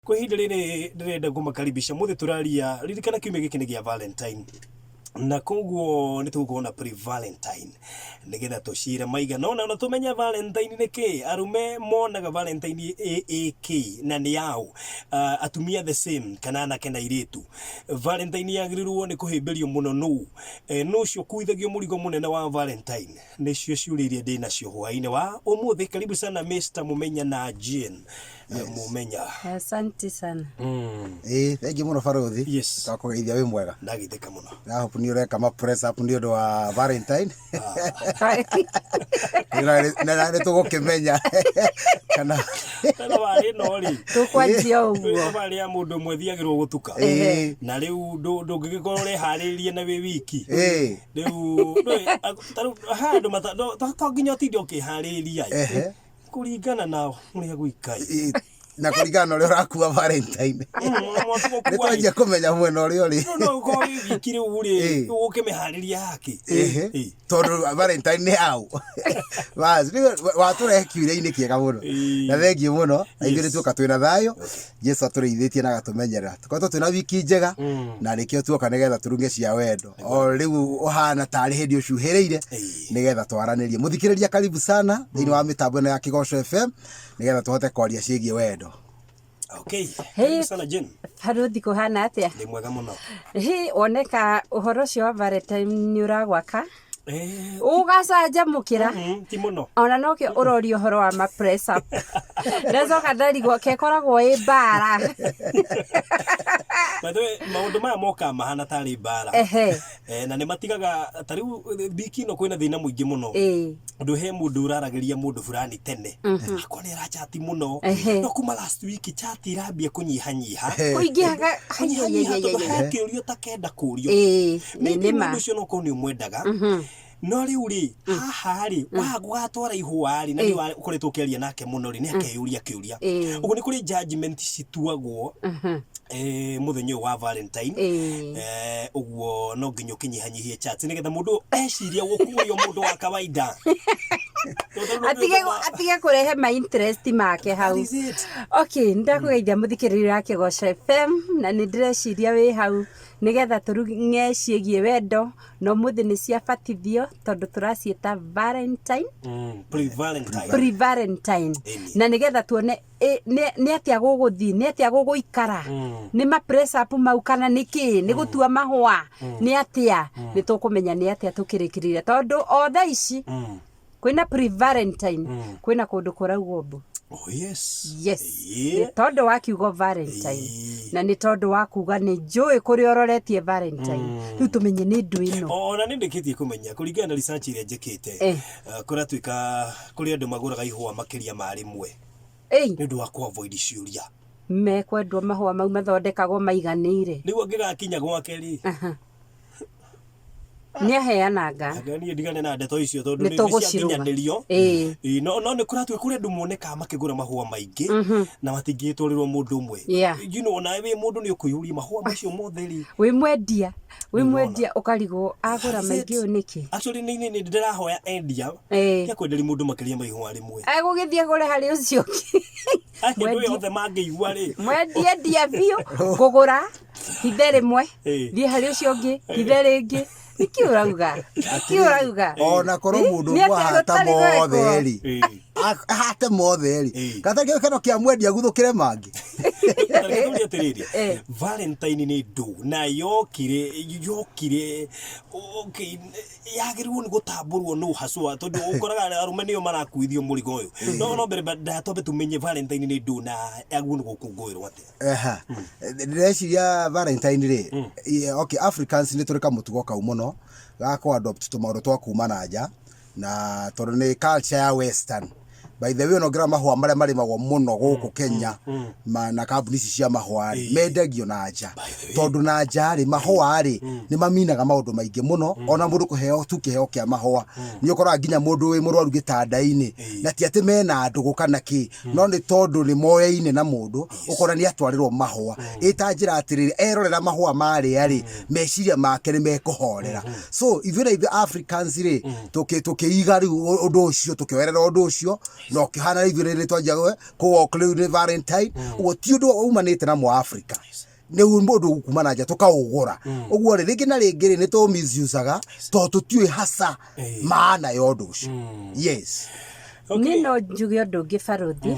Kwa ihinda rĩrĩ ndĩrenda kũmakaribisha mũthĩ tũraria ririkana kiumia gĩkĩ nĩ gĩa Valentine na koguo nĩ tũgũkorwo na pre Valentine nĩgetha tũcire maigana ona na tũmenye Valentine nĩ kĩ arũme monaga Valentine ĩ ĩ kĩ na nĩ yaũ atumia the same kana anake na airĩtu Valentine yagĩrĩirwo nĩ kũhĩmbĩrio mũno nũ nũ ũcio ũkuithagio mũrigo mũnene wa Valentine nĩcio ciũria iria ndĩ nacio hwaĩ-inĩ wa ũmũthĩ karibu sana Mr. Mũmenya na Jane Mũmenya. Asante sana. Ĩĩ thengiũ mũno barothi. Yes. Twakũgeithia wĩ mwega. Ndageithĩka mũno. Na hope nĩ ũreka ma press up nĩ ũndũ wa Valentine. Na nĩ tũgũkĩmenya kana Thabarĩ ĩno rĩ Tũkwanjia ũguo. thabarĩ ya mũndũ ũmwe thiagĩrwo gũtuka. Ĩĩ. Na rĩu ndũngĩgĩkorwo ũreharĩrĩria na wĩ wiki. Ĩĩ. Rĩu ndũĩ, ta rĩu haha andũ mata to nginya ũtinde ũkĩharĩrĩria. Ehe. Kũringana na ũrĩa gũikaire. Na kũringana na ũrĩa ũrakua Valentine. Nĩ twanjia kũmenya mwena ũrĩa ũrĩ. No ũkorwo wĩ wiki rĩu rĩ, ũkĩmĩharĩria yakĩ? Ehe. Tondũ Valentine nĩ hau. Bas, rĩu watũrehe kiuria-inĩ kĩega mũno. Na thengiũ mũno, na ithuĩ nĩ tuoka twĩna thayũ. Jesu atũrĩithĩtie na agatũmenyerera. Tũkoretwo twĩna wiki njega, na nĩkĩo tuoka nĩgetha tũrunge cia wendo. O rĩu ũhana tarĩ hĩndĩ ũcuhĩrĩire, nĩgetha twaranĩrie. Mũthikĩrĩria karibu sana thĩinĩ wa mĩtambo ĩno ya Kĩgoco FM, nĩgetha tũhote kwaria ciĩgiĩ wendo. Okay. Hey. Karibu sana Jane. Baruthi kũhana atĩa? Ndĩ mwega mũno. Hĩ, woneka ũhoro ũcio wa Valentine nĩ ũragwaka. Eh, Ũgacanjamũkĩra. ti mũno. Ona nokĩo ũroria ũhoro wa ma press up. Ndacoka ndarigwo kekoragwo ĩ mbara. By the way, maũndũ maya mokaga mahana tarĩ mbara. Ehe. Eh, na nĩ matigaga ta rĩu wiki ĩno kwĩna thĩna mũingĩ mũno. Ĩĩ. Ũndũ he mũndũ ũraragĩria mũndũ fulani tene. Akwa nĩ arachati mũno. Ehe. No kuma last week chat irambia kũnyihanyiha. Kũingĩhaga. Kũnyihanyiha tondũ he kĩũria ũtakenda kũrio. Ĩĩ, nĩ Maybe nĩ ma. mũndũ ũcio no korwo nĩ ũmwendaga. No rĩu rĩ, haha rĩ, waga gũgatwara ihũa rĩ, na nĩ ũkoretwo ũkĩaria nake mũno rĩ, nĩ akeyũria kĩũria. Ũguo nĩ kũrĩ judgment cituagwo mũthenya ũyũ wa Valentine. Ũguo no nginya ũkĩnyihanyihie chats nĩgetha mũndũ eciria gũkũrio mũndũ wa kawaida. Atige atige kũrehe ma interest make hau. That is it. Okay, ndakũgeithia mũthikĩrĩria wa Kĩgoco FM na nĩ ndĩreciria wĩ hau nĩgetha tũrung'e ciĩgiĩ wendo na ũmũthĩ nĩ ciabatithio tondũ tũraciĩta Valentine. Pre-Valentine. Pre-Valentine. Ĩni. Na nĩgetha tuone nĩ atĩa gũgũthiĩ, nĩ atĩa gũgũikara, nĩ ma press up mau kana nĩ kĩ, nĩ gũtua mahũa, nĩ atĩa, nĩ tũkũmenya nĩ atĩa tũkĩrĩkĩrĩria tondũ o thaa ici kwĩna pre-Valentine, kwĩna kũndũ kũraugwo mbu. Oh yes. Yes. Yeah. Nĩ tondũ wa kiugo Valentine. Ĩĩ. Na nĩ tondũ wa kuga nĩ njũĩ kũrĩa ũroretie Valentine. Rĩu tũmenye nĩ ndũ ĩno. Ona nĩ ndĩkĩtie kũmenya kũringana na research ĩrĩa njĩkĩte kũratuĩka kũrĩ andũ magũraga ihũa makĩria ma rĩmwe Ĩi. nĩ ũndũ wa kũ avoid ciũria. Mekwendwo mahũa mau mathondekagwo maiganĩire. Rĩu angĩgakinya gwake rĩ, Nĩ aheananga. Anga niĩ ndigane na ndeto icio tondũ Nĩ nĩ tũgũcirũga. ciakinyanĩrio. Ĩĩ. Ĩĩ, no nĩ kũratuĩka kũrĩ andũ monekaga makĩgũra mahũa maingĩ na matingĩtwarĩrwo mũndũ ũmwe. Yeah. You know, onawe wĩ mũndũ nĩ ũkwĩyũria mahũa macio mothe rĩ. Wĩ mwendia, wĩ mwendia ũkarigwo agũra That's maingĩ it. ũũ nĩkĩ? Actually nĩ nĩ ndĩrahoya endia Ĩĩ. tia kwenderia mũndũ makĩria ma ihũa rĩmwe. Egũgĩthiĩ agũre harĩ ũcio ũngĩ. Andũ Mwendia. othe mangĩigua rĩ. Mwendia endia biũ ngũgũra hithe rĩmwe Ĩĩ. thiĩ harĩ ũcio ũngĩ hithe rĩngĩ. Nĩkĩ ũrauga? Nĩkĩ ũrauga? Ona korwo mũndũ Nĩ ũmwe atĩa ahata gũtarĩ gwekwo? mothe rĩ. Ĩĩ. Ahate mothe rĩ. Ĩĩ. Kata gĩkeno kĩa mwendia aguthũkĩre mangĩ. Reke tũrie atĩrĩrĩ Eh. Valentine nĩ ndũ na yokire yokire okay, yagĩrĩirwo nĩ gũtambũrwo nũ haswa tondũ ũkoraga arũme nĩo marakuithio mũrigo ũyũ no no mbere twambe tũmenye Valentine nĩ ndũ na yagĩrĩirwo nĩ gũkũngũĩrwo atĩa. Aha. Ndĩreciria Valentine rĩ, okay, Africans nĩ tũrĩ kamũtugo kau mũno ga kũ adopt tũmaũndũ twa kuma na nja na tondũ nĩ culture ya western. By the way ona ũngĩrora mahũa marĩa marĩmagwo mũno gũkũ Kenya na kambuni ici cia mahũa rĩ, mendagio na nja. Tondũ na nja rĩ, mahũa rĩ, nĩ maminaga maũndũ maingĩ mũno ona mũndũ kũheo tu kĩheo kĩa mahũa. Nĩ ũkoraga nginya mũndũ wĩ mũrwaru gĩtanda-inĩ na ti atĩ mena ndũgũ kana kĩ, no nĩ tondũ nĩ moyaine na mũndũ ũkona nĩ atwarĩrwo mahũa. Ĩ ta njĩra atĩrĩrĩ, erorera mahũa marĩa rĩ, meciria make nĩ mekũhorera. So ithuĩ na ithuĩ Africans rĩ, tũkĩiga rĩu ũndũ ũcio, tũkĩoerera ũndũ ũcio, Na ũkĩhana ithuĩ rĩrĩ twanjia kũ walk rĩu nĩ Valentine. Ũguo ti ũndũ umanĩte na Mũafrika, nĩ ũndũ kuma na nja tũkaũgũra. Ũguo rĩ, rĩngĩ na rĩngĩ rĩ, nĩ tũ misusaga tondũ tũtiũĩ hasa maana ya ũndũ ũcio. Yes. Niĩ no njuge ũndũ ũngĩ, barũthi,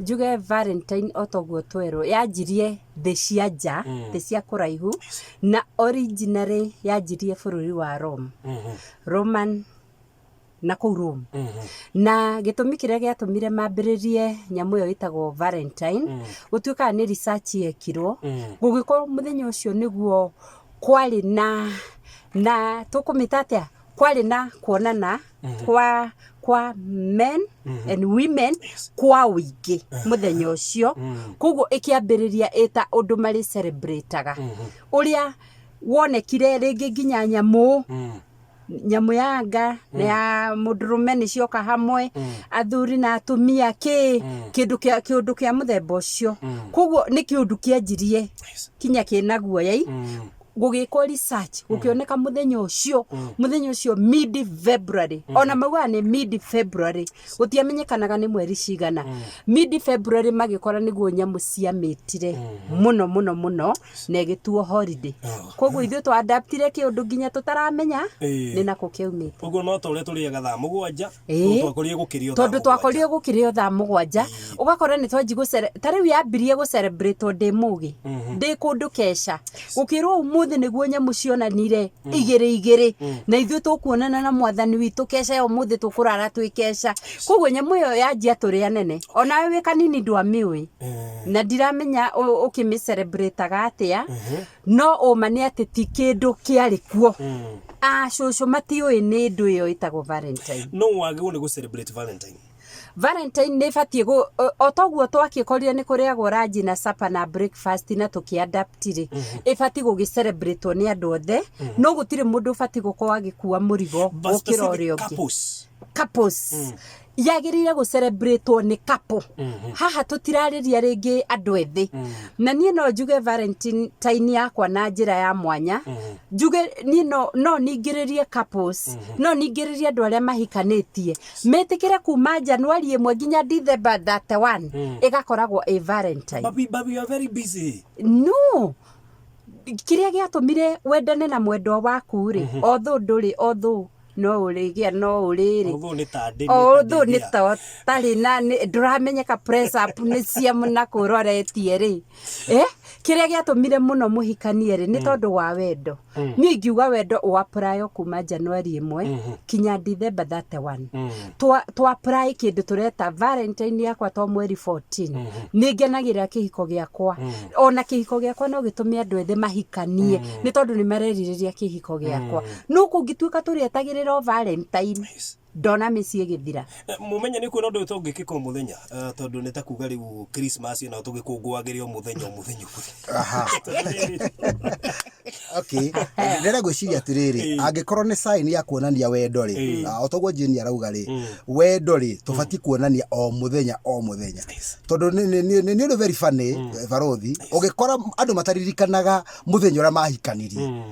njuge Valentine o toguo twerwo yanjirie thĩ cia nja, thĩ cia kũraihu, na originally yanjirie bũrũri wa Rome, Roman na kũu Rome. Na gĩtũmi kĩrĩa gĩatũmire mambĩrĩrie nyamũ ĩyo ĩtagwo Valentine, gũtuĩkaga nĩ research yekirwo, gũgĩkorwo mũthenya ũcio nĩguo kwarĩ na tũkũmĩta atĩa, kwarĩ na kuonana kwa men and women kwa ũingĩ mũthenya ũcio. Koguo ĩkĩambĩrĩria ĩta ũndũ marĩ celebrataga, ũrĩa wonekire rĩngĩ nginya nyamũ ya nga na ya mũndũrũme nĩ cioka hamwe, athuri na atumia, kĩ kĩndũ kĩa kĩũndũ kĩa mũthemba ũcio. Koguo nĩ kĩũndũ kĩanjirie kinya kĩna guoya i gũgĩkwo research, gũkĩoneka mũthenya ũcio mid February, ona maugaga nĩ mid February, gũtiamenyekanaga nĩ mweri cigana, mid February, magĩkora nĩguo nyamũ ciamĩtire mũno mũno mũno na ĩgĩtuo holiday. Koguo ithuĩ twa-adaptire kĩũndũ nginya tũtaramenya nĩ nakũ kĩaumĩte. Ũguo no ta ũrĩa tũrĩaga thaa 7, tondũ twakorire gũkĩrĩo thaa tondũ twakorire gũkĩrĩo thaa 7, ũgakora nĩ twanji ta rĩu yambirie gũcelebrate ndĩ mũgĩ ndĩ kũndũ keca, gũkĩrwo ũmũthĩ nĩguo nyamũ cionanire igĩrĩ igĩrĩ, na ithuĩ tũkuonana na mwathani witũ keca ya ũmũthĩ, tũkũrara twĩ keca. Koguo nyamũ ĩyo yanjia tũrĩ anene, onawe wĩ kanini ndwamĩũĩ, na ndiramenya ũkĩmĩ celebrataga atĩa, no ũma nĩ atĩ ti kĩndũ kĩarĩ kuo. Acũcũ matiũĩ nĩ ndũ ĩyo ĩtagwo Valentine. No wagĩrĩirwo nĩ gũ celebrate Valentine? Valentine nĩ ĩbatiĩ o toguo twakĩkorire nĩ kũrĩagwo lunch na supper na breakfast na tũkĩ-adapt rĩ, ĩbatiĩ gũgĩ-celebrate nĩ andũ othe, no gũtirĩ mũndũ ũbatiĩ gũkorwo agĩkua mũrigo But gũkĩra specific ũrĩa ũngĩ. Couples. Couples, yagĩrĩire gũ celebrate nĩ couple. Haha tũtirarĩria rĩngĩ andũ ethĩ. Na niĩ no njuge Valentine yakwa na njĩra ya mwanya, njuge niĩ no ningĩrĩrie couples, no ningĩrĩrie andũ arĩa mahikanĩtie metĩkĩre kuma Januari 1 nginya December 31 ĩgakoragwo ĩ Valentine. But we are very busy. No kĩrĩa gĩatũmire wendane na mwendwa waku rĩ, o thũ ndũrĩ, o thũ no ũrĩgĩa no ũrĩrĩ. Although nĩ ta ndĩ o thũ nĩ ta ũtarĩ na ndũramenyeka press up nĩ cia na kũroretie rĩ, kĩrĩa gĩatũmire mũno mũhikanie rĩ, nĩ tondũ wa wendo. Niĩ ingiuga wendo ũapplywo kuma Januari 1 kinya December 31. Twa apply kĩndũ tũreta Valentine yakwa to mweri 14 nĩ ngenagĩrĩra kĩhiko gĩakwa. Ona kĩhiko gĩakwa no gĩtũme andũ ethĩ mahikanie, nĩ tondũ nĩ marerirĩria kĩhiko gĩakwa. No kũngĩtuĩka tũrĩetagĩrĩra o Valentine, ndona mĩciĩ ĩgĩthira. Mũmenye nĩ kwĩna ũndũ ũyũ tũngĩkĩka o mũthenya, tondũ nĩ ta kuga rĩu Christmas ĩno tũgĩkũngũagĩre o mũthenya o mũthenya o mũthenya. Aha. Okay, ndĩrenda gwĩciria atĩrĩrĩ, angĩkorwo nĩ sign ya kuonania wendo rĩ, o toguo Jane arauga rĩ, wendo rĩ, tũbatiĩ kuonania o mũthenya o mũthenya, tondũ nĩ ũndũ very funny, barothi, ũgĩkora andũ mataririkanaga mũthenya ũrĩa mahikanirie.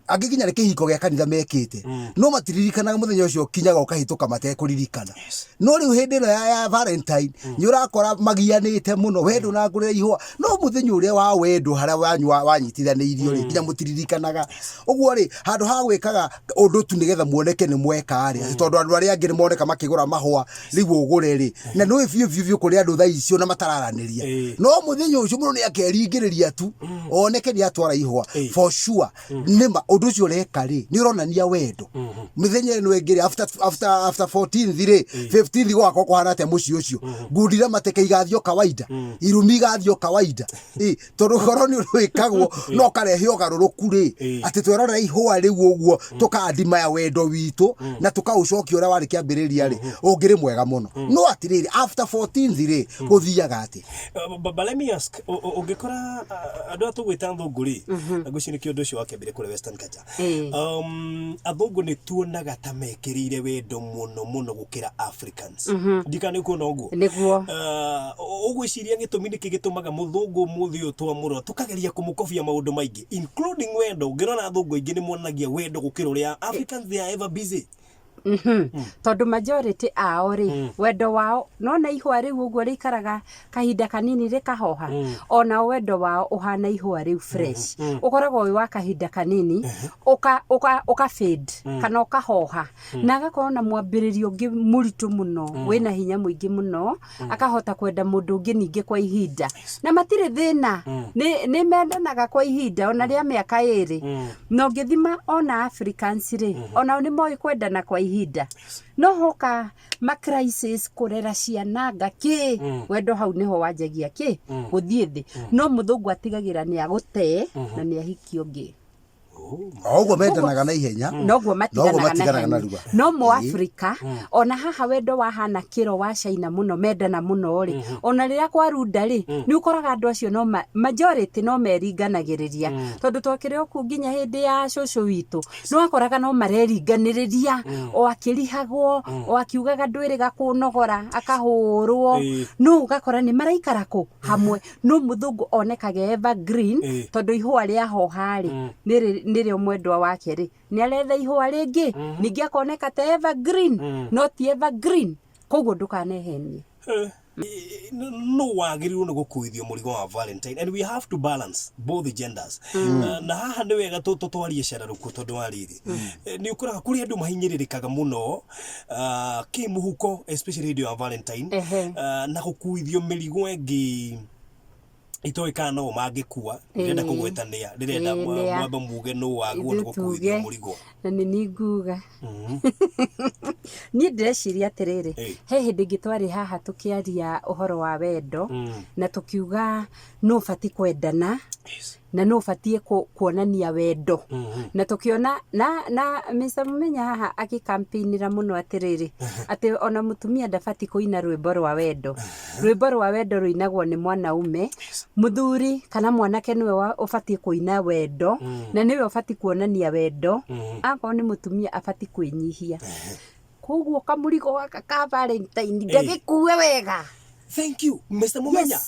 Angĩ nginya nĩ kĩhiko gĩa kanitha mekĩte, no matiririkanaga mũthenya ũcio ũkinyaga ũkahĩtũka matekũririkana. No rĩu hĩndĩ ĩno ya Valentine nĩ ũrakora magianĩte mũno, we ndũnangũrĩra ihũa, no mũthenya ũrĩa wa wendo harĩa wanyu wanyitithanĩirio rĩ, nginya mũtiririkanaga. Ũguo rĩ, handũ ha gwĩkaga ũndũ tu nĩgetha muoneke nĩ mweka rĩ, atĩ tondũ andũ arĩa angĩ nĩ moneka makĩgũra mahũa, rĩu ũgũre rĩ, na nĩ biũ biũ biũ kũrĩ andũ thaa icio na matararanĩria, no mũthenya ũcio mũndũ nĩ akeringĩrĩria tu oneke nĩ atwara ihũa. For sure, nĩma ũndũ ũcio ũreka rĩ, nĩ ũronania wendo. Mĩthenya ĩno ĩngĩ rĩ, after 14th rĩ, 15th, gũgakorwo kũhana atĩa mũciĩ ũcio? Ngundi na mateke igathio kawaida, irumi igathio kawaida. Tondũ korwo nĩ ũndũ wĩkagwo no ũkarehe ũgarũrũku rĩ, atĩ twerorera ihũa rĩu ũguo, tũkandimaya wendo witũ na tũkaũcokia ũrĩa warĩ kĩambĩrĩria rĩ, ũngĩrĩ mwega mũno. No atĩrĩrĩ, after 14th rĩ, gũthiaga atĩ? But let me ask, ũngĩkora andũ aya tũgwĩta athũngũ rĩ, na ngwĩciria nĩkĩo ũndũ ũcio wakĩambire kũrĩa western culture, athũngũ nĩ tuonaga ta mekĩrĩire wendo mũno mũno gũkĩra Africans. Ndikana nĩ kuona ũguo? Nĩguo. Ũgwĩciria gĩtũmi nĩkĩ gĩtũmaga mũthũngũ ũmũthĩ ũyũ twamũrora tũkageria kũmũkobia maũndũ maingĩ, including wendo? Ũngĩrora athũngũ aingĩ nĩ monanagia wendo gũkĩra ũrĩa Africans. They are ever busy. Tondũ majority ao rĩ, wendo wao nona ihũa rĩu ũguo rĩikaraga kahinda kanini rĩkahoha, onao wendo wao ũhana ihũa rĩu fresh, ũkoragwo wĩ wa kahinda kanini, ũka ũka ũka fade kana ũkahoha, na agakorwo na mwambĩrĩrio ũngĩ mũritũ mũno wĩna hinya mũingĩ mũno, akahota kwenda mũndũ ũngĩ ningĩ kwa ihinda, na matirĩ thĩna, nĩ mendanaga kwa ihinda ona rĩa mĩaka 2. Na ũngĩthima ona Africans rĩ, onao nĩ moĩ kwendana kwa ihinda, no hoka ma crisis, kũrera ciana, ngakĩ, wendo hau nĩho wanjagia kĩ gũthiĩ thĩ. No mũthũngũ atigagĩra nĩ agũtee na nĩ ahikia ũngĩ. O ũguo mendanaga na ihenya, noguo noguo matiganaga na matiganaga ihenya. Narua. No mũAfrika ona haha wendo wahana kĩro wa China mũno, mendana mũno rĩ, ona rĩrĩa kwarunda rĩ, nĩ ũkoraga andũ acio no majority no meringanagĩrĩria, tondũ twakĩrĩ o kũu nginya hĩndĩ ya cũcũ witũ, nĩ wakoraga no mareringanĩrĩria, o akĩrihagwo, o akiugaga ndwĩrĩga kũnogora, akahũrwo, no ũgakora nĩ maraikara kũ hamwe. No mũthũngũ onekaga evergreen, tondũ ihũa rĩahoha rĩ, nĩrĩo mwendwa wake rĩ, nĩ aretha ihũa rĩngĩ, ningĩ akoneka ta evergreen, no ti evergreen. Koguo ndũkanehenie. No wagĩrĩirwo nĩ gũkuithio mũrigo wa Valentine, and we have to balance both genders. Na haha nĩ wega tũtwarie cararũkũ, tondũ wa rĩrĩ, nĩ ũkoraga kũrĩ andũ mahinyĩrĩrĩkaga mũno kĩmũhuko, especially hĩndĩ ya Valentine, na gũkuithio mĩrigo ĩngĩ itoĩ kana no mangĩkua. Ndĩrenda kũgwetania, ndĩrenda Ĩĩ, nĩa. mwambe muge nũ wagwo nĩ Ithuĩ gũkuithio tuge. mũrigo. Na nĩ niĩ nguga, niĩ ndĩreciria atĩrĩrĩ, he hĩndĩ ĩngĩ twarĩ haha tũkĩaria ũhoro wa wendo, na tũkiuga nũ ũbatiĩ kwendana na nũ ũbatiĩ kuonania wendo, na tũkĩona na Mr. Mumenya haha agĩkampĩinĩra mũno atĩrĩrĩ, atĩ ona mũtumia ndabatiĩ kũina rwĩmbo rwa wendo. Rwĩmbo rwa wendo rũinagwo nĩ mwanaume, mũthuri kana mwanake, nĩwe ũbatiĩ kũina wendo na nĩwe ũbatiĩ kuonania wendo. Akorwo nĩ mũtumia, abatiĩ kwĩnyihia. Koguo kamũrigo gaka ka Valentine ndagĩkue wega. Thank you, Mr. Mumenya.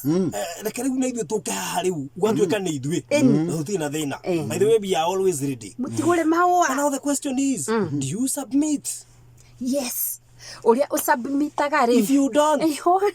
Reke rĩu na ithuĩ tũke haha rĩu gwatuĩka nĩ ithuĩ na tũtirĩ na thĩna. By the way, we are always ready. Mũtigũre mahũa. And now the question is, do you submit? Yes, ũrĩa ũsubmitaga rĩ. If you don't, Ihũa.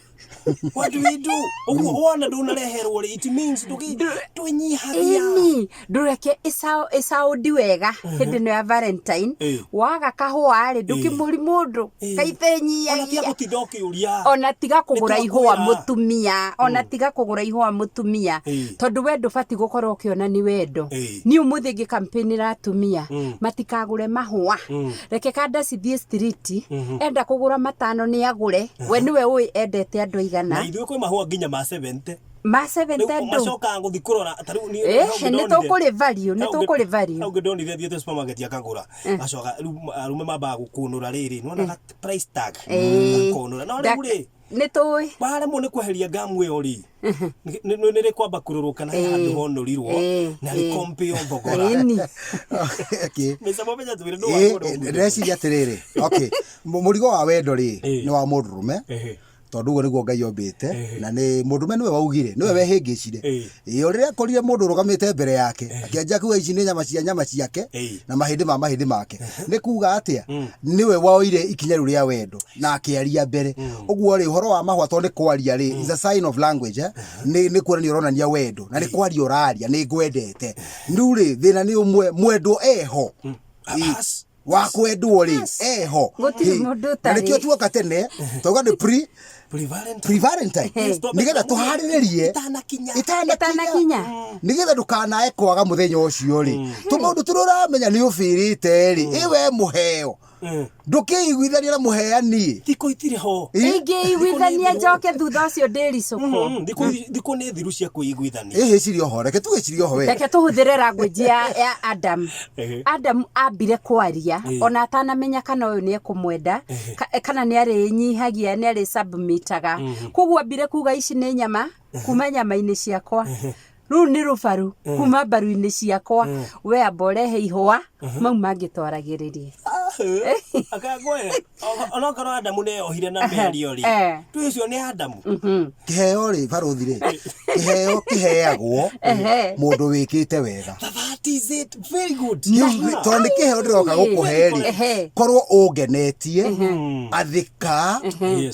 what do we do? Ũguo wona ndũnareherwo rĩ, it means twĩnyihagia. Ĩni, ndũreke ĩcaũndi wega hĩndĩ ĩno ya Valentine. Waga kahũa rĩ, ndũkĩmũri mũndũ. Ona tiga Kaithenyiagia. Gũtinda ũkĩũria. Ona tiga kũgũra Nĩ ihũa twakwĩra. mũtumia, ona tiga kũgũra ihũa mũtumia, tondũ we ndũbatiĩ gũkorwo ũkĩona nĩ wendo. Niĩ ũmũthĩ ngĩkampĩinĩra atumia matikagũre mahũa, reke kanda cithiĩ street, enda kũgũra matano nĩ agũre, we nĩwe ũĩ endete andũ Na aigana. Ithuĩ kwĩ mahũa nginya ma 70. Ma Rĩu 70 ndũ. Macokaga gũthiĩ kũrora ta rĩu Eh, nĩ tũkũrĩ value, nĩ tũkũrĩ value. Hau ngĩndonire thiĩte supermarket akagũra, acoka rĩu arũme mambaga gũkũnũra rĩrĩ, nĩwona ga price tag, akonũra no rĩu rĩ, Nĩ tũĩ. Waremwo nĩ kweheria ngamu ĩyo rĩ, nĩ rĩkwamba kũrorwo kana he handũ honũrirwo na rĩkompĩo thogora. Ĩni. Okay. Mr. Mumenya, twĩre nũ wagwo nĩ gũkuithio. Ndĩreciria atĩrĩrĩ, okay, mũrigo wa wendo rĩ, nĩ wa mũndũrũme, tondũ ũguo nĩguo Ngai ombĩte, na nĩ mũndũrũme nĩwe waugire, nĩwe wehĩngĩcire. Ĩ, o rĩrĩa akorire mũndũ ũrũgamĩte mbere yake, akĩanjia kuga ici nĩ nyama cia nyama ciake na mahĩndĩ ma mahĩndĩ make, nĩ kuga atĩa? Nĩwe woire ikinya rĩu rĩa wendo na akĩaria mbere. Ũguo rĩ, ũhoro wa mahũa, tondũ nĩ kwaria rĩ, is a sign of language, eh? Nĩ kuonania ũronania wendo na nĩ kwaria ũraria, nĩ ngwendete. Rĩu rĩ, thĩna nĩ ũmwe, mwendwo eho. Bas. Wa kwendwo rĩ, eho. Gũtirĩ Ĩ, mũndũ na ũtarĩ. nĩkĩo tuoka tene twauga nĩ pre Pre-Valentine. Pre-Valentine, nĩgetha tũharĩrĩrie Ĩtanakinya. ĩtanakinya, Ĩtanakinya. Nĩgetha ndũkanae kwaga mũthenya ũcio rĩ, tũmaũndũ tũrĩa ũramenya nĩ ũbĩrĩte rĩ, ĩ we mũheo, ndũkĩiguithania na mũheani. Thikũ itirĩ ho. Ingĩiguithania njoke thutha ũcio ndĩricũkwo. Thikũ nĩ thiru cia kwĩiguithania. Ĩhĩcirie oho, reke tugĩcirie oho we. Reke tũhũthĩre language ya Adam. Adam ambire kwaria ona atanamenya kana ũyũ nĩ ekũmwenda kana nĩ arĩnyihagia, nĩ arĩ submitaga. Koguo ambire kuga ici nĩ nyama kuma nyama-inĩ ciakwa, rũu nĩ rũbaru kuma mbaru-inĩ ciakwa, we amba ũrehe ihũa, mau mangĩ twaragĩrĩrie. Akangwe onokorwo Adamu nĩ ohire na mĩario rĩ, twĩ ũcio nĩ Adamu. Kĩheo rĩ, barũthi rĩ, kĩheo kĩheagwo mũndũ wĩkĩte wega. That That is it. Very good. Tondũ nĩ kĩheo ndĩroka gũkũhe rĩ, korwo ũngenetie, athĩka,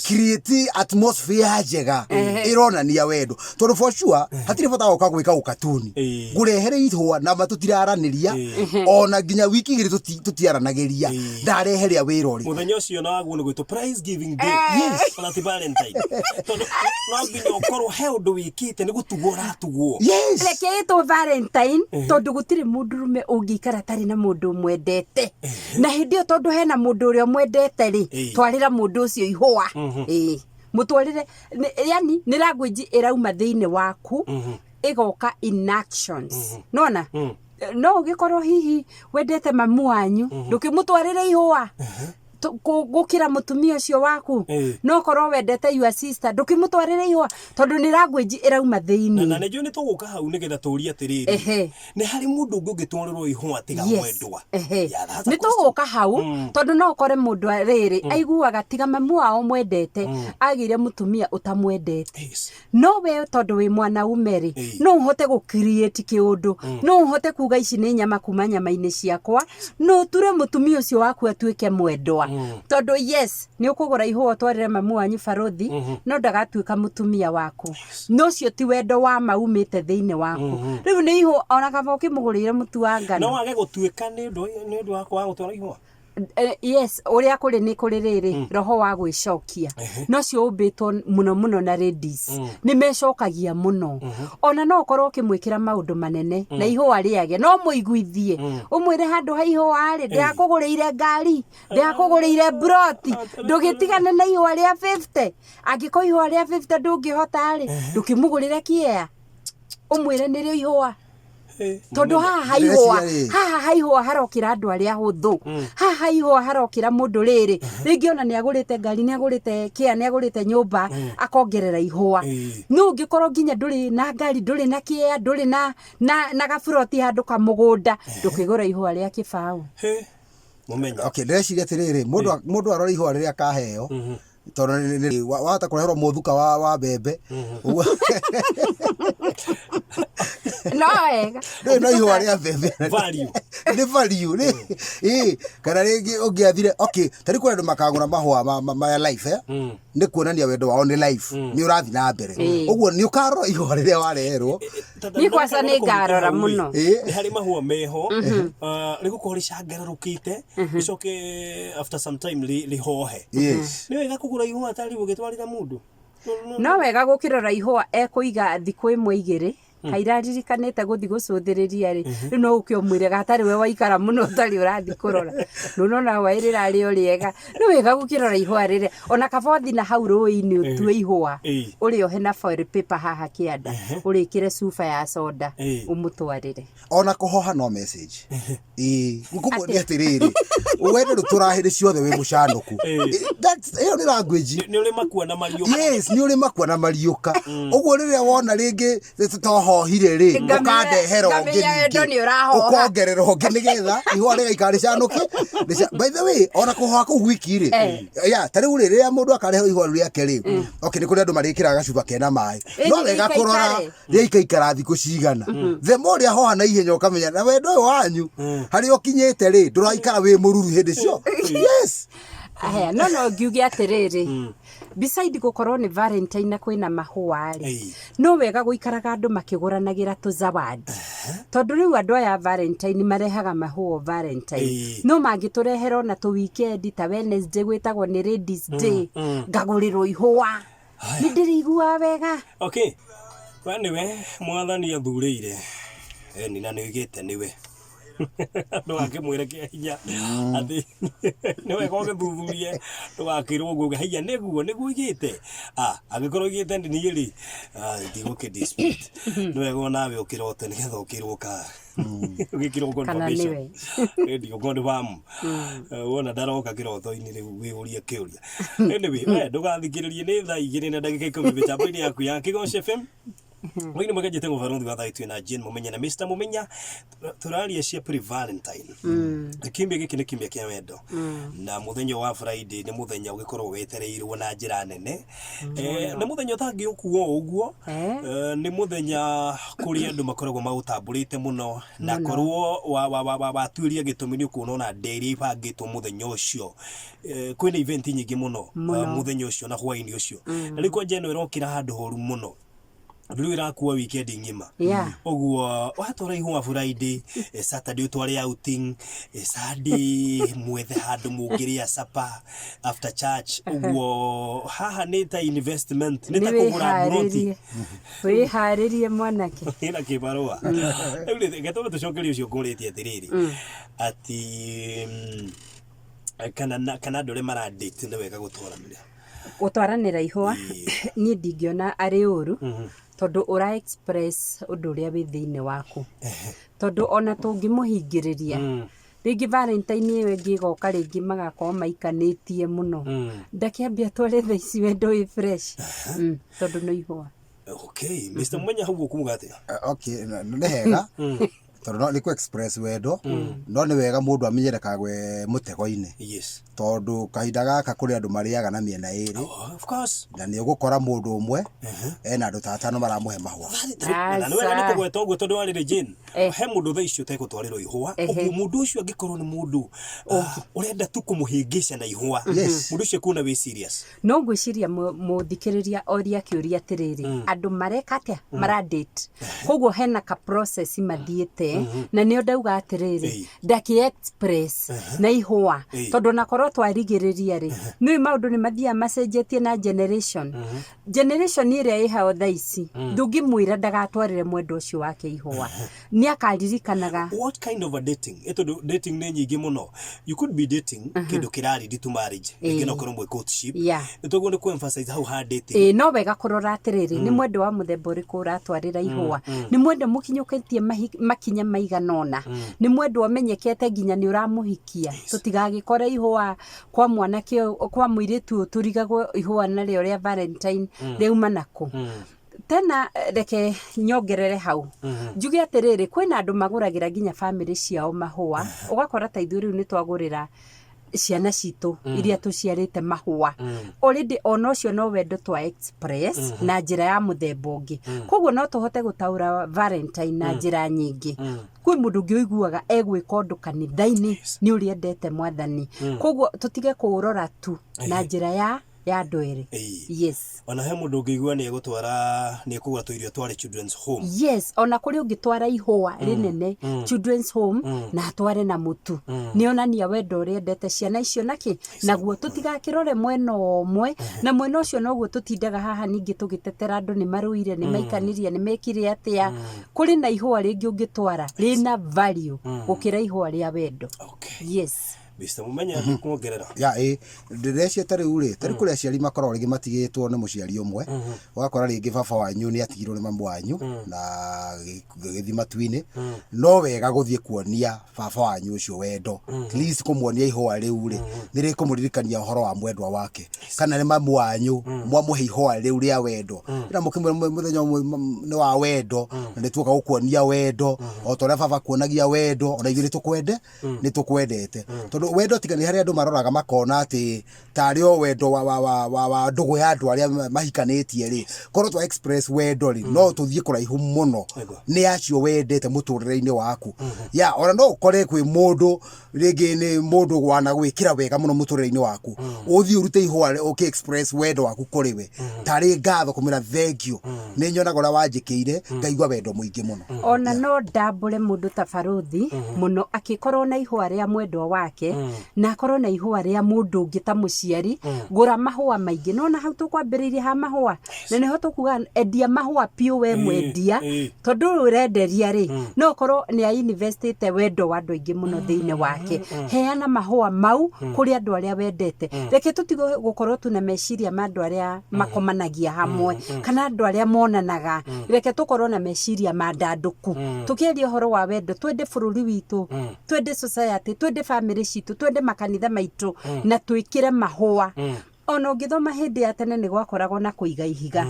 create atmosphere njega ĩronania wendo, tondũ for sure hatirĩ bata wa gũka gwĩka ũkatuni. Ngũrehere ihũa na ma tũtiraranĩria ona nginya wiki 2 tũtiaranagĩria, ndareheria wĩra ũrĩkũ? Muthenya ũcio naguo nĩ gwĩtwo prize giving day. Ona ti Valentine, tondũ no nginya ũkorwo he ũndũ wĩkĩte nĩ gũtugwo ũratugwo. Reke ĩtwo Valentine, tondũ gũtirĩ mũndũrũme ũngĩikara atarĩ na mũndũ ũmwendete, na hĩndĩ ĩyo tondũ hena mũndũ ũrĩa ũmwendete rĩ, twarĩra mũndũ ũcio ihũa. Ĩĩ, mũtwarĩre. Yani nĩ language ĩrauma thĩinĩ waku ĩgoka in actions. Nona no ũgĩkorwo hihi wendete mamu wanyu, ndũkĩmũtwarĩre ihũa gũkĩra mũtumia ũcio waku. No korwo wendete your sister, ndũkĩmũtwarĩre ihũa, tondũ nĩ language ĩrauma Na thĩinĩ. Nĩ njũĩ nĩ tũgũka hau nĩgetha tũrie atĩrĩrĩ, nĩ harĩ mũndũ ũngĩ ũngĩtwarĩrwo ihũa tiga mwendwa? Yeah, that's a Nĩ question. tũgũka hau, tondũ no ũkore mũndũ rĩrĩ aiguaga tiga mamu wao mwendete agĩire mũtumia ũtamwendete. No we tondũ wĩ mwanaume rĩ, no ũhote gũ create kĩũndũ, no ũhote kuga ici nĩ nyama kuma nyama-inĩ ciakwa, no ũture mũtumia ũcio waku atuĩke mwendwa, tondũ yes, nĩ ũkũgũra ihũa ũtwarĩre mamu wanyu barothi, no ndagatuĩka mũtumia waku. No ũcio ti wendo wa ma umĩte thĩinĩ waku. Rĩu nĩ ihũa, ona kaba ũkĩmũgũrĩire mũtu wa ngano. No wage gũtuĩka nĩ ũndũ wa kwaga gũtwara ihũa. Yes, ũrĩa kũrĩ nĩ kũrĩ rĩrĩ roho wa gwĩcokia, no cio ũmbĩtwo mũno mũno na ladies nĩ mecokagia mũno. Ona no ũkorwo ũkĩmwĩkĩra maũndũ manene na ihũa rĩage, no mũiguithie, ũmwĩre handũ ha ihũa rĩ, ndĩrakũgũrĩire ngari, ndĩrakũgũrĩire mburoti, ndũgĩtigane na ihũa rĩa 50. Angĩkorwo ihũa rĩa 50 ndũngĩhota rĩ, ndũkĩmũgũrĩre kĩea, ũmwĩre nĩrĩo ihũa, tondũ haha haihũa Ndĩreciria rĩ. haha haihũa harokĩra andũ arĩa ahũthũ, haha haihũa harokĩra mũndũ rĩrĩ rĩngĩ ona nĩ agũrĩte ngari, nĩ agũrĩte kĩa, nĩ agũrĩte nyũmba, akongerera ihũa. No ũngĩkorwo nginya ndũrĩ na ngari, ndũrĩ na kĩea, ndũrĩ na gaburoti handũ kamũgũnda, ndũkĩgũra ihũa rĩa kĩbaũ. He, mũmenye. Okay, ndĩreciria atĩrĩrĩ, mũndũ arora ihũa rĩrĩa akaheo, tondũ wahota kũreherwo mũthuka wa mbembe ũguo. No wega. Ndũrĩ na ihũa rĩa mbembe. Value. Nĩ value ĩ kana rĩngĩ ũngĩathire, okay, ta rĩu kwĩ andũ makagũra mahũa ma life, eh? Nĩ kuonania wendo wao nĩ life, nĩ ũrathiĩ na mbere. Ũguo nĩ ũkarora ihũa rĩrĩa wareherwo. Niĩ kwanza nĩ ngarora mũno. Nĩ harĩ mahũa meho, rĩgũkorwo rĩcangararũkĩte, rĩcoke after some time rĩhohe. Nĩ wega kũgũra ihũa tarĩ ũgĩtwarĩra mũndũ? No wega gũkĩrora ihũa ekũiga thikũ 1 2 kairaririkanĩte gũthiĩ gũcũthĩrĩria rĩ, rĩu no ũke ũmwĩre gatarĩ we waikara mũno ũtarĩ ũrathiĩ kũrora, nũnona hwaĩ rĩrarĩ o rĩega. Nĩ wega gũkĩrora ihũa rĩrĩa ona kaba ũthiĩ na hau rũĩ-inĩ ũtue ihũa, ũrĩohe na foil paper haha kĩanda, ũrĩkĩre cuba ya soda, ũmũtwarĩre. Ona kũhoha no message, ĩĩ, ngũkũmuonia atĩrĩrĩ, wendo ndũtũraga hĩndĩ ciothe wĩ mũcanũku. Ĩyo nĩ language. Nĩ ũrĩ makua na mariũka. Yes, nĩ ũrĩ makua na mariũka. Ũguo rĩrĩa wona rĩngĩ tohohire rĩ, ũkandehera ũngĩ Ngamenya wendo ningĩ, nĩ ũrahoha. Ũkongerera ũngĩ nĩgetha ihũa rĩgaikara rĩcanũke. By the way, ona kũhoha kũu gwiki rĩ, ya ta rĩu rĩ, rĩrĩa mũndũ akarehe ihũa rĩu rĩake rĩ, okay, nĩ kũrĩ andũ marĩkĩraga gacuba kena maĩ. Ĩni No wega kũrora rĩikaikare. Rĩaikaikara thikũ cigana. The more rĩahoha na ihenya, ũkamenya na wendo ũyũ wanyu harĩa ũkinyĩte rĩ, ndũraikara wĩ mũruru hĩndĩ cio. Yes. Aya, no ngiuge atĩrĩrĩ, beside gũkorwo nĩ Valentine na kwĩna mahũa rĩ, no wega gũikaraga andũ makĩgũranagĩra tũzawadi, tondũ rĩu andũ aya a Valentine marehaga mahũa o Valentine, no mangĩtũrehera ona tũ weekend ta Wednesday gwĩtagwo nĩ Ladies Day, ngagũrĩrwo ihũa, nĩ ndĩrĩiguaga wega. Okay, we nĩwe mwathani athurĩire eni na nĩ oigĩte nĩwe, ndũgakĩmwĩre kĩa hinya atĩ nĩ wega ũgĩthuthurie, ndũgakĩrwo ũguo uge haiya nĩguo oigĩte. Ah, angĩkorwo oigĩte nĩ niĩ rĩ, ah, ndigũkĩ dispute. Nĩ wega onawe ũkĩrote nĩgetha ũkĩrwo ka ũgĩkĩrwo Kana confirmation. nĩwe. Ndio confirm. Wona ndaroka kĩroto-inĩ rĩu wĩyũrie kĩũria. Anyway, we ndũgathikĩrĩrie, nĩ thaa 2 na ndagĩka 10 mĩtambo-inĩ yaku ya Kĩgoco FM. Mũini mwega njĩtagwo Barothi wa Thayũ, twĩ na Jane Mũmenya na Mr Mũmenya, tũraria cia pre Valentine. Kiumia gĩkĩ nĩ kiumia kĩa wendo na mũthenya wa Friday nĩ mũthenya ũgĩkoragwo wetereirwo na njĩra nene. Nĩ mũthenya ũtangĩũkua o ũguo. Nĩ mũthenya kũrĩ andũ makoragwo maũtambũrĩte mũno na korwo watuĩria gĩtũmi nĩ ũkuona ona ndĩa iria ibangĩtwo mũthenya ũcio. Kwĩna event nyingĩ mũno mũthenya ũcio na hwaĩ-inĩ ũcio. Na rĩu kwanja ĩno ĩrokĩra handũ horu mũno. Rĩu ĩrakua weekend ng'ima. Ũguo watwara ihũa Friday, Saturday ũtware outing, Sunday mwethe handũ mũngĩrĩa supper after church. Ũguo haha nĩ ta investment, nĩ ta kũgũra mburoti. Wĩharĩrie mwanake. Ĩna kĩbarũa. Rĩu rĩ, reke twambe tũcokerie ũcio ngũrĩtie atĩrĩrĩ, atĩ kana andũ arĩa mara date nĩ wega gũtwaranĩra. Gũtwaranĩra ihũa niĩ ndingĩona arĩ ũru, tondũ ũra express ũndũ ũrĩa wĩ thĩinĩ waku. Tondũ ona tũngĩmũhingĩrĩria, rĩngĩ Valentine ĩyo ĩngĩ ĩgoka rĩngĩ magakorwo maikanĩtie mũno. Ndakĩambe atware thaa ici wendo wĩ fresh, tondũ no ihũa. Okay, Mr. Mwenya hau ũkuga atĩa? Okay, nĩ hega tondũ no nĩ kũ express wendo, no nĩ wega mũndũ amenye ndakagwe mũtego-inĩ. Tondũ kahinda gaka kũrĩ andũ marĩaga na mĩena ĩrĩ. Oh, of course. Na nĩ ũgũkora mũndũ ũmwe ena andũ ta atano maramũhe mahũa. Na nĩ wega nĩ Aca. kũgweta ũguo tondũ warĩrĩ Jane. He mũndũ thaa ici ũtegũtwarĩrwo ihũa. Ũguo mũndũ ũcio angĩkorwo nĩ mũndũ ũrenda tu kũmũhĩngĩca na ihũa. Mũndũ ũcio ekuona wĩ serious. No ngwĩciria mũthikĩrĩria oria kĩũria atĩrĩrĩ, andũ mareka atĩa? Mara date. Koguo hena ka process mathiĩte, na nĩo ndauga atĩrĩrĩ, ndakĩ express na ihũa, tondũ onakorwo twarigĩrĩria rĩ, nĩũĩ maũndũ nĩ mathiaga macenjetie na generation. Generation ĩrĩa ĩhao thaa ici, ndũngĩmwĩra ndagatwarĩre mwendwa ũcio wake ihũa. Nĩ akaririkanaga. What kind of a dating? Tondũ dating nĩ nyingĩ mũno. You could be dating kĩndũ kĩra lead to marriage. Rĩngĩ no ũkorwo mwĩ courtship. Nĩ toguo nĩ kũ emphasize hau ha dating. Ĩĩ no wega kũrora atĩrĩrĩ, nĩ mwendwa wa mũthemba ũrĩkũ ũratwarĩra ihũa? Nĩ mwendwa mũkinyũkĩtie makinya maigana ũna? Nĩ mwendwa ũmenyekete nginya nĩ ũramũhikia? Tũtigagĩkore ihũa kwa mwanake ũyũ, kwa mũirĩtu ũyũ tũrigagwo ihũa narĩo rĩa Valentine rĩauma nakũ? Tena reke nyongerere hau njuge atĩrĩrĩ, kwĩna andũ magũragĩra nginya bamĩrĩ ciao mahũa, ũgakora ta ithuĩ rĩu nĩ twagũrĩra ciana citũ iria tũciarĩte mahũa. Already ona ũcio no wendo twa express na njĩra ya mũthemba ũngĩ. Koguo no tũhote gũtaũra Valentine na njĩra nyingĩ. Kwĩ mũndũ ũngĩ ũiguaga egwĩka ũndũ kanitha-inĩ nĩ ũrĩa endete mwathani. Koguo tũtige kũũrora tu na njĩra ya andũ erĩ. Yes. Ona he mũndũ ũngĩigua nĩ egũtwara, nĩ ekũgũra tũirio atware children's home. Yes, ona kũrĩ ũngĩtwara ihũa rĩnene children's home na atware na mũtu. Nĩ onania wendo ũrĩa endete ciana icio na kĩ? Naguo tũtigakĩrore mwena ũmwe, na mwena ũcio noguo tũtindaga haha ningĩ tũgĩtetera andũ nĩ marũire, nĩ maikanirie, nĩ mekire atĩa. Kũrĩ na ihũa rĩngĩ ũngĩtwara rĩna value gũkĩra ihũa rĩa wendo. Yes. Mr. Mumenya mm kuongerera. Ya ĩ ndĩreciria ta rĩu rĩ, ta rĩu kũrĩ aciari makoragwo rĩngĩ matigĩtwo nĩ mũciari ũmwe, ũgakora rĩngĩ baba wanyu nĩ atigirwo nĩ mamu wanyu na gĩgĩthiĩ matu-inĩ, no wega gũthiĩ kuonia baba wanyu ũcio wendo, at least kũmuonia ihũa rĩu rĩ, nĩ rĩkũmũririkania ũhoro wa mwendwa wake, kana nĩ mamu wanyu mwamũhe ihũa rĩu rĩa wendo, na mũkĩmwĩra mũthenya ũmwe nĩ wa wendo, na nĩ tuoka gũkuonia wendo, o ta ũrĩa baba akuonagia wendo, ona ithuĩ nĩ tũkwende nĩ tũkwendete. Tondũ wendo tiga nĩ harĩa andũ maroraga makona atĩ tarĩ o wendo wa ndũgũ ya andũ arĩa mahikanĩtie rĩ, korwo twa express wendo rĩ, no tũthiĩ kũraihu mũno nĩ acio wendete mũtũrĩre-inĩ waku. Ya ona no ũkore kwĩ mũndũ rĩngĩ nĩ mũndũ wanagwĩkĩra wega mũno mũtũrĩre-inĩ waku, ũthiĩ ũrute ihũa ũkĩ express wendo waku kũrĩ we, tarĩ ngatho kũmwĩra thank you, nĩ nyonaga ũrĩa wanjĩkĩire ngaigua wendo mũingĩ mũno. Ona no ndambũre mũndũ ta barũthi mũno akĩkorwo na ihũa rĩa mwendwa wake na akorwo na ihũa rĩa mũndũ ũngĩ ta mũciari, gũra mahũa maingĩ. Nĩwona hau tũkwambĩrĩirie ha mahũa, na nĩho tũkuga endia mahũa piũ we mwendia, tondũ ũyũ ũrenderia rĩ, no ũkorwo nĩ a investĩte wendo wa andũ aingĩ mũno thĩinĩ wake. Heana mahũa mau kũrĩ andũ arĩa wendete. Reke tũtige gũkorwo tu na meciria ma andũ arĩa makomanagia hamwe kana andũ arĩa monanaga. Reke tũkorwo na meciria mandandũku. Tũkĩaria ũhoro wa wendo, twende bũrũri witũ, twende society, twende bamĩrĩ citũ, twende makanitha maitũ, na twĩkĩre mahũa. Ona ũngĩthoma hĩndĩ ya tene nĩ gwakoragwo na kũiga ihiga.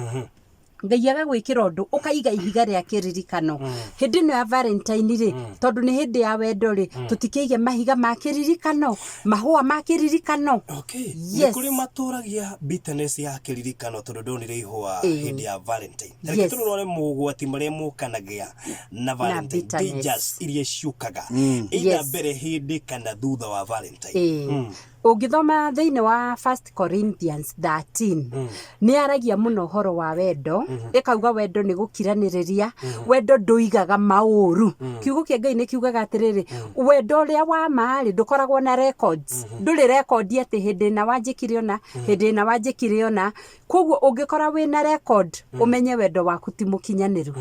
Ngai agagwĩkĩra ũndũ ũkaiga ihiga rĩa kĩririkano. Hĩndĩ ĩno ya Valentine rĩ, tondũ nĩ hĩndĩ ya wendo rĩ, tũtikĩige mahiga ma kĩririkano, mahũa ma kĩririkano. Okay. Nĩ Yes. kũrĩ matũragia bitterness ya kĩririkano tondũ ndonire ihũa hĩndĩ ya Valentine. Reke tũrore mogwati marĩa mokanagia na Valentine, bitterness. dangers iria ciũkaga either mbere hĩndĩ kana thutha wa Valentine. Ũngĩthoma thĩinĩ wa First Corinthians 13 nĩ yaragia mũno ũhoro wa wendo, ĩkauga wendo nĩ gũkiranĩrĩria, wendo ndũigaga maũru. Kiugo kĩa Ngai nĩ kiugaga atĩrĩrĩ, wendo ũrĩa wa ma rĩ ndũkoragwo na records, ndũrĩ rekondi atĩ hĩndĩ ĩna wanjĩkire ũna, hĩndĩ ĩna wanjĩkire ũna. Koguo ũngĩkora wĩna record, ũmenye wendo waku ti mũkinyanĩru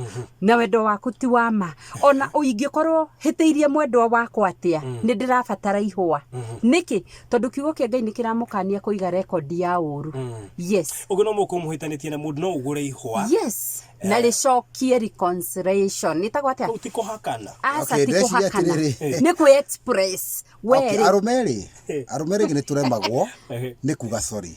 na wendo waku ti wa ma. Ona ingĩkorwo hĩtĩirie mwendwa wakwa atĩa, nĩ ndĩrabatara ihũa. Nĩkĩ? Tondũ kiugo kĩa Ngai nĩ kĩramũkania kũiga rekondi ya ũru. Yes. Ũguo no mũkorwo mũhĩtanĩtie na mũndũ no ũgũre ihũa. Yes. Na rĩcokie reconciliation. Ĩtagwo atĩa? Kũu ti kũhakana. Aca Okay, ti ndeciria kũhakana. atĩrĩrĩ. Nĩ kwĩ express. We Okay, rĩ. arũme rĩ, arũme rĩngĩ nĩ tũremagwo nĩ kuga sorry.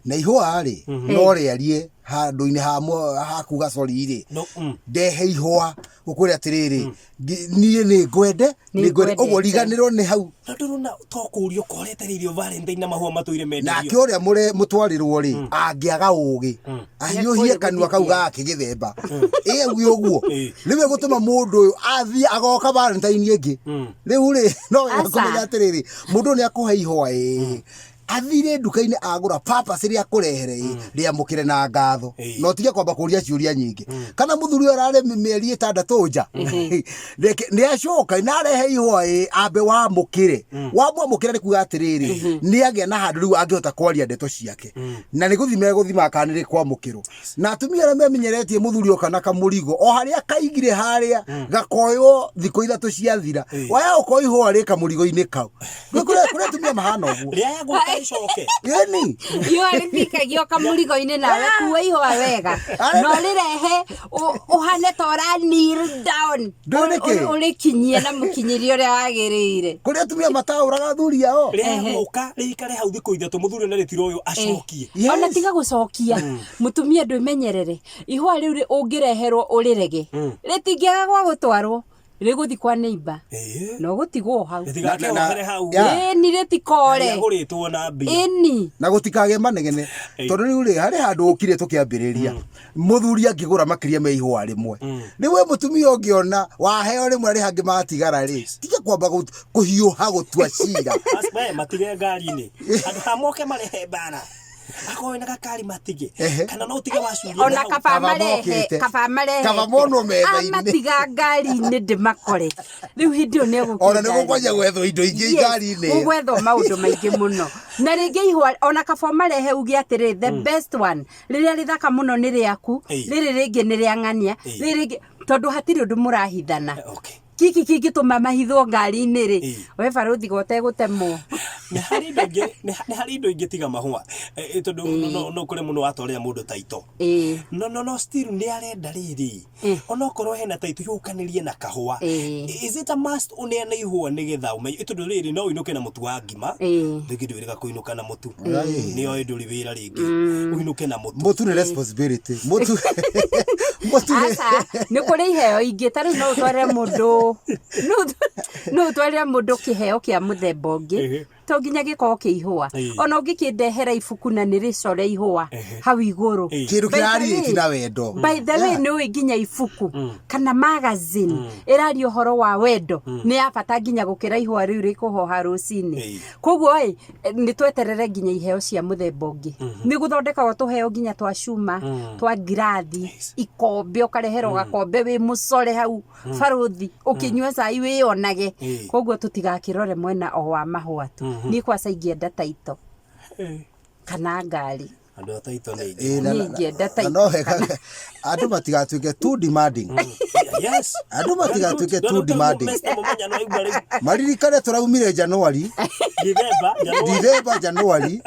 Na ihũa rĩ, no rĩarie handũ-inĩ ha kuga sorry rĩ, No, ndehe ihũa ũkwĩre atĩrĩrĩ, niĩ nĩ ngwende, Nĩ nĩ ngwende, ũguo ngwendete. riganĩrwo nĩ hau. Na ndũrona to kũũria ũkoretereirio Valentine na mahũa matũire menderio. Nake ũrĩa mũtwarĩrwo rĩ, angĩaga ũgĩ, ahiũhie Nĩekũrĩ kanua kau gũthithia. gake gĩthemba. Ĩ auge ũguo. Rĩu ĩgũtũma mũndũ ũyũ athiĩ agoka Valentine ĩngĩ. Rĩu rĩ, no wega Aca. kũmenya atĩrĩrĩ, mũndũ ũyũ nĩ akũhe ihũa ĩ, athire nduka-inĩ agũra papas rĩa kũrehere ĩ, rĩamũkĩre na ngatho. Na ũtige kwamba kũria ciũria nyingĩ. Kana mũthuri ũyũ ararĩ mĩeri 6 nja. Reke nĩ acoka na arehe ihũa ĩ, ambe wamũkĩre. Wamwamũkĩra nĩ kuga atĩrĩrĩ, nĩ agĩa na handũ rĩu angĩhota kwaria ndeto ciake. Na nĩ gũthima egũthima kana nĩ rĩkwamũkĩrwo. Na atumia arĩa memenyeretie mũthuri oka na kamũrigo, o harĩa kaigire harĩa, gakoywo thikũ 3 ciathira. Waya ũkoya ihũa rĩ kamũrigo-inĩ kau. Kũrĩ atumia mahana ũguo. Rĩaya gũka rĩcoke. Ĩni. Ihũa rĩthikagio kamũrigo-inĩ nawe kua ihũa wega. Arĩ- Na ũrĩrehe ũhane ta ũra kneel down. Ndũĩ nĩkĩ? Ũrĩkinyie na mũkinyĩrie ũrĩa wagĩrĩire. Kũrĩ atumia mataũraga athuri ao. Rĩaya gũka rĩikare hau thikũ 3 mũthuri na rĩtira ũyũ acokie. Yes. Ona tiga gũcokia, mũtumia ndwĩmenyerere. Ihũa rĩu ũngĩreherwo ũrĩrege, rĩtingĩaga gwa gũtwarwo, rĩgũthiĩ kwa neighbor. Na ũgũtigwo hau. Rĩtigakĩohere hau. Ĩni rĩtikore. Rĩagũrĩtwo na mbia. Ĩni. Na gũtikagĩe manegene. Tondũ rĩu rĩ, harĩ handũ ũkire tũkĩambĩrĩria. Mũthuri angĩgũra makĩria ma ihũa rĩmwe. Rĩu we mũtumia ũngĩona waheo rĩmwe rĩ hangĩ matigara rĩ, tiga kwamba kũhiũha gũtua cira. We, matige ngari-inĩ. Andũ ha moke marehe mbara. Akorwo wĩna gakari matige. Kana no ũtige wacuria Ona hau. kaba Kaba marehe, mokĩte. kaba marehe. Kaba monwo metha-inĩ. Amatiga ngari-inĩ ndĩmakore. Rĩu hĩndĩ ĩyo nĩ egũkĩndaria. Ona nĩ gũkwanja gwethwo indo ingĩ ngari-inĩ. Gũgwethwo maũndũ maingĩ mũno. Na rĩngĩ ihũa, ona kaba ũmarehe uge atĩrĩ, the best one, rĩrĩa rĩthaka mũno nĩ rĩaku, rĩrĩ rĩngĩ nĩ rĩa ng'ania, rĩrĩ rĩngĩ, tondũ hatirĩ ũndũ mũrahithana. Kiki kĩngĩtũma mahithwo ngari-inĩ rĩ, we barũthi go ũtegũtemwo. Nĩ harĩ indo ingĩ, nĩ harĩ indo ingĩ tiga mahũa. Tondũ no kũrĩ mũndũ watwarĩra mũndũ taito. No, no, no, still nĩ arenda rĩrĩ. Onokorwo hena taito yũkanĩrie na kahũa. Is it a must ũneane ihũa nĩgetha ũmenye? Tondũ rĩrĩ no ũinũke na mũtu wa ngima. Rĩngĩ ndwĩrĩga kũinũka na mũtu. Nĩ oĩ ndũrĩ wĩra rĩngĩ. Ũinũke na mũtu. Mũtu nĩ responsibility. Mũtu. Mũtu nĩ. Aca, nĩ kũrĩ iheo ingĩ. Ta rĩu no ũtwarĩre mũndũ, no ũtwarĩre mũndũ kĩheo kĩa mũthemba ũngĩ. To nginya gĩkorwo kĩ ihũa. Ona ũngĩkĩndehera ibuku na nĩ rĩcore ihũa hau igũrũ. Kĩndũ By the kĩrariĩti way, na wendo. By the way, nĩ ũĩ nginya ibuku kana magazine ĩraria ũhoro wa wendo nĩ ya bata nginya gũkĩra ihũa rĩu rĩkũhoha rũcinĩ. Koguo ĩ, nĩ tweterere nginya iheo cia mũthemba ũngĩ. Nĩ gũthondekagwo tũheo nginya twa cuma, twa ngirathi, ikombe, ũkareherwo gakombe wĩ mũcore hau barũthi, ũkĩnyua cai wĩyonage. Koguo tũtigakĩrore mwena o wa mahũa tu. Niĩ kwaca ingĩenda taito kana ngari. Andũ a taito nĩ aingĩ. Ĩ, Niĩ ingĩenda na taito no wega Andũ matigatuĩke too demanding. Yes. Andũ matigatuĩke too demanding. Mr. Mũmenya no aigua rĩu. Maririkane tũraumire January, Dithemba, January. Dithemba, January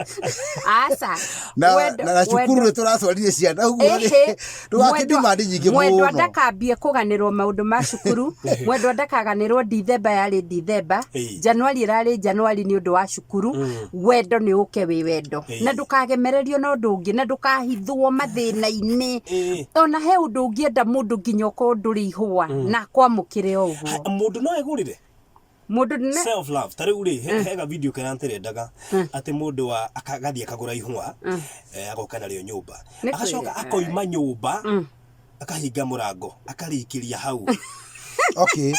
Aca. na Wendo- na na cukuru wendo- nĩ tũratwarire ciana ũguo rĩ Ĩhĩ. ndũgakĩ demand nyingĩ Mwendwa mũno. ndakambie kũganĩrwo maũndũ ma cukuru. Mwendwa ndakaganĩrwo Dithemba yarĩ Dithemba, Ĩĩ. Januari ĩrarĩ Januari nĩ ũndũ wa cukuru. Wendo nĩ ũke wĩ wendo. Ĩĩ. Na ndũkagemererio na ũndũ ũngĩ na ndũkahithwo mathĩna-inĩ. Ĩĩ. Ona he ũndũ ũngĩenda mũndũ nginya ũkorwo ndũrĩ ihũa na akwamũkĩre o ũguo. Mũndũ no egũrĩre Mũndũ nĩ self love ta rĩu rĩ hega video kĩrĩa nĩrendaga atĩ mũndũ wa agathiĩ akagũra ihũa, agoka narĩo nyũmba, Nĩ agacoka kwĩra. akoima nyũmba, akahinga mũrango, akarĩkĩria hau. Okay.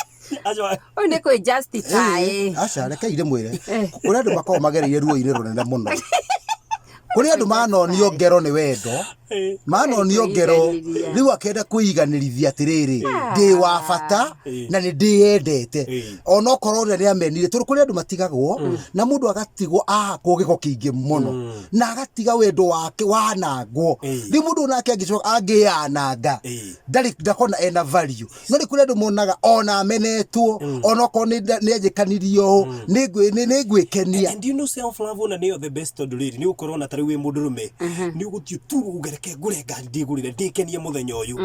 Acio- Ũyũ nĩ kwĩ justify. Ĩĩ, aca reke ire mwĩre kũrĩ andũ makoragwo magereire ruo-inĩ rũnene mũno, kũrĩ andũ manonio ngero nĩ wendo, manonio ngero. Kwĩiganĩria. Rĩu akenda kwĩiganĩrithia atĩrĩrĩ, ndĩ wa bata na nĩ ndĩyendete, onokorwo ũrĩa nĩ amenire, tondũ kũrĩ andũ matigagwo na mũndũ agatigwo ahakwo gĩko kĩingĩ mũno na agatiga wendo wake wanangwo. Rĩu mũndũ nake angĩcoka angĩyananga, ndarĩ ndakona ena value. No nĩ kũrĩ andũ monaga ona amenetwo, onokorwo nĩ anjĩkanirio ũũ, nĩ ngwĩkenia. And you know, self love ona nĩyo the best, tondũ rĩrĩ nĩ ũgũkorwo na tarĩu wĩ mũndũrũme, nĩ ũgũthiĩ tu uge reke ngũre ngari, ndĩgũrĩre ndĩkenie mũthenya ũyũ,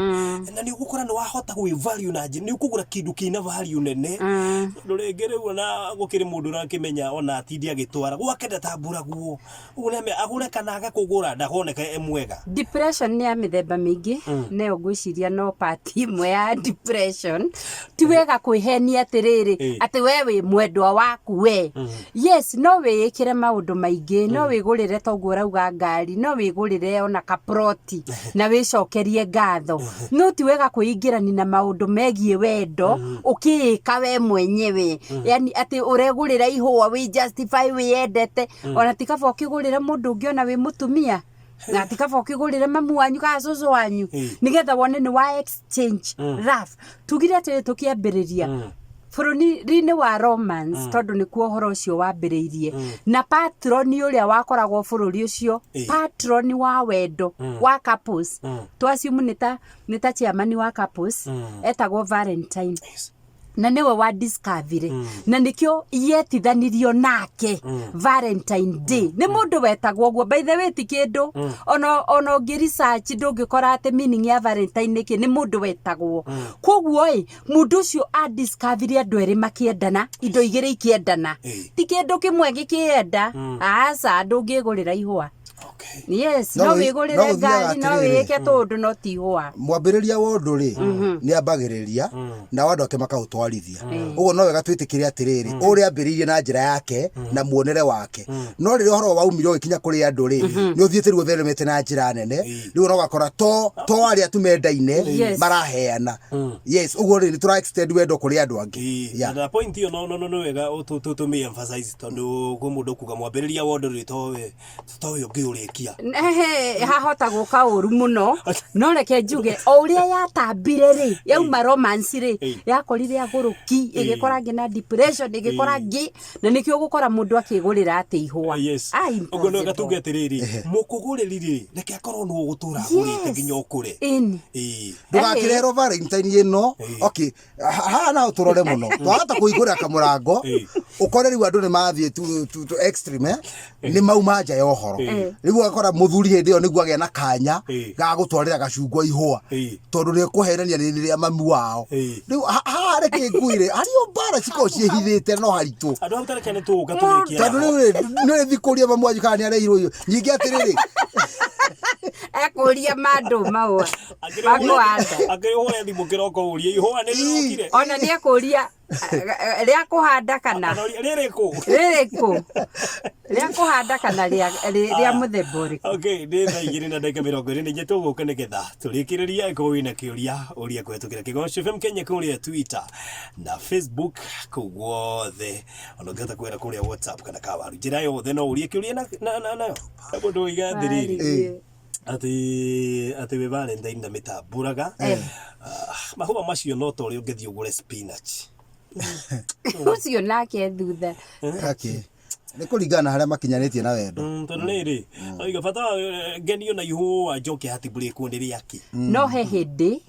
na nĩ ũgũkora nĩ wahota gwĩ value na njĩra nĩ ũkũgũra kĩndũ kĩna value nene, tondũ rĩngĩ rĩu ona gũkĩrĩ mũndũ ũrakĩmenya ona atindi agĩtwara gwake ndatamburagwo ũguo, nĩ agũre kana age kũgũra ndakoneka e mwega. Depression nĩ ya mĩthemba mĩingĩ, nayo ngwĩciria no part ĩmwe ya depression. Ti wega kwĩhenia atĩrĩrĩ, atĩ we wĩ mwendwa waku we. Yes, no wĩĩkĩre maũndũ maingĩ, no wĩgũrĩre toguo ũrauga ngari, no wĩgũrĩre ona kaproti na wĩcokerie ngatho, no ti wega kwĩingĩrani na maũndũ megiĩ wendo ũkĩĩka we mwenyewe, yani atĩ ũregũrĩra ihũa wĩ justify wĩyendete. Ona ti kaba ũkĩgũrĩre mũndũ ũngĩ ona wĩ mũtumia, na ti kaba ũkĩgũrĩre mamu wanyu kana cũcũ wanyu, nĩgetha wone nĩ wa exchange love. Tugire atĩrĩ tũkĩambĩrĩria bũrũri-inĩ wa Romans, tondũ nĩkuo ũhoro ũcio wambĩrĩirie, na patroni ũrĩa wakoragwo bũrũri ũcio, patroni wa wendo wa couples, twasiumu nĩ ta chairman wa couples, etagwo Valentine, na nĩwe wa discovery, na nĩkĩo yetithanirio nake Valentine Day. Nĩ mũndũ wetagwo ũguo. By the way, ti kĩndũ ona ũngĩ research ndũngĩkora atĩ meaning ya Valentine nĩkĩ, nĩ mũndũ wetagwo. Koguo ĩ mũndũ ũcio a discovery andũ erĩ makĩendana, indo igĩrĩ ikĩendana, ti kĩndũ kĩmwe gĩkĩenda. Aca, ndũngĩgũrĩra ihũa. Yes, No no no wĩgũrĩre ũthiaga ngari, no atĩrĩrĩ. wĩke tũndũ, no ti ihũa. Mwambĩrĩria wa ũndũ rĩ nĩ ambagĩrĩria nao andũ ake makaũtwarithia ũguo. No wega twĩtĩkĩre atĩrĩrĩ, ũrĩa ambĩrĩirie na njĩra yake na muonere wake, no rĩrĩa ũhoro waumire ũgĩkinya kũrĩ andũ rĩ, nĩ ũthiĩte rĩu ũtheremete na njĩra nene. Rĩu ona ũgakora to arĩa tu mendaine maraheana. Yes, ũguo rĩ nĩ tũra extend wendo kũrĩ andũ angĩ. Na point ĩyo no nĩ wega tũmĩ emphasize, tondũ kwĩ mũndũ ũkuga mwambĩrĩria wa ũndũ rĩ towe ũngĩ ũrĩkia. Ehe, hahota gũka ũru mũno, no reke njuge o ũrĩa yatambire rĩ, yauma romance rĩ, yakorire agũrũki, ĩgĩkora ngĩ na depression, ĩgĩkora ngĩ, na nĩkĩo ũgũkora mũndũ akĩgũrĩra atĩ ihũa. Ah, Ũguo nĩ wega tuge impossible. atĩrĩrĩ, mũkũgũrĩri rĩ, reke akorwo nĩ ũgũtũra agũrĩte nginya ũkũre. Ĩni. Ndũgakĩrehwo Valentine ĩno. Okay, haha naho tũrore mũno, twahota kũhingũra kamũrango ũkore rĩu andũ nĩ mathiĩ tu extreme, nĩ mauma nja ya ũhoro. Rĩu ũgakora mũthuri hĩndĩ ĩyo nĩguo agĩa na kanya ga gũtwarĩra gacungwa ihũa, tondũ nĩ kũhenania nĩ rĩa mamu wao. Rĩu haha reke ngwĩre harĩ o mbara cikoragwo ciĩhithĩte no haritũ. Andũ hau tareke nĩ tũgũka tũrĩkie. Tondũ rĩu rĩ nĩ rĩthi kũria mamu wanyu kana nĩ areirwo irio nyingĩ atĩrĩrĩ. Ekũria mandũ mahũa makũhanda. Akĩhũre thimũ kĩroko ũrie ihũa nĩ rĩrokire. Ona nĩ ekũria rĩa kũhanda kana rĩrĩkũ. Rĩrĩkũ, rĩa kũhanda kana rĩa mũthemba ũrĩkũ. Okay, nĩ 2:24, tũgũka nĩgetha tũrĩkĩrĩria. Ĩkorwo wĩna kĩũria, ũria kũhetũkĩra Kĩgoco FM Kenya kũrĩa Twitter na Facebook, kũu guothe, ona ũngĩhota kwĩra kũrĩa WhatsApp kana kawaru, njĩra yothe no ũrie kĩũria nayo. Mũndũ oiga atĩrĩrĩ, atĩ wĩ Valentine na mĩtambũraga. Ah, mahũa macio no ta ũrĩa ũngĩthiĩ ũgũre spinach. Ũcio nake thutha. Okay. Nĩ kũringana na harĩa makinyanĩtie na wendo. Tondũ rĩrĩ oiga bata wa ngenio na ihũa njoke hatibũrĩkwo nĩ rĩake. No he hĩndĩ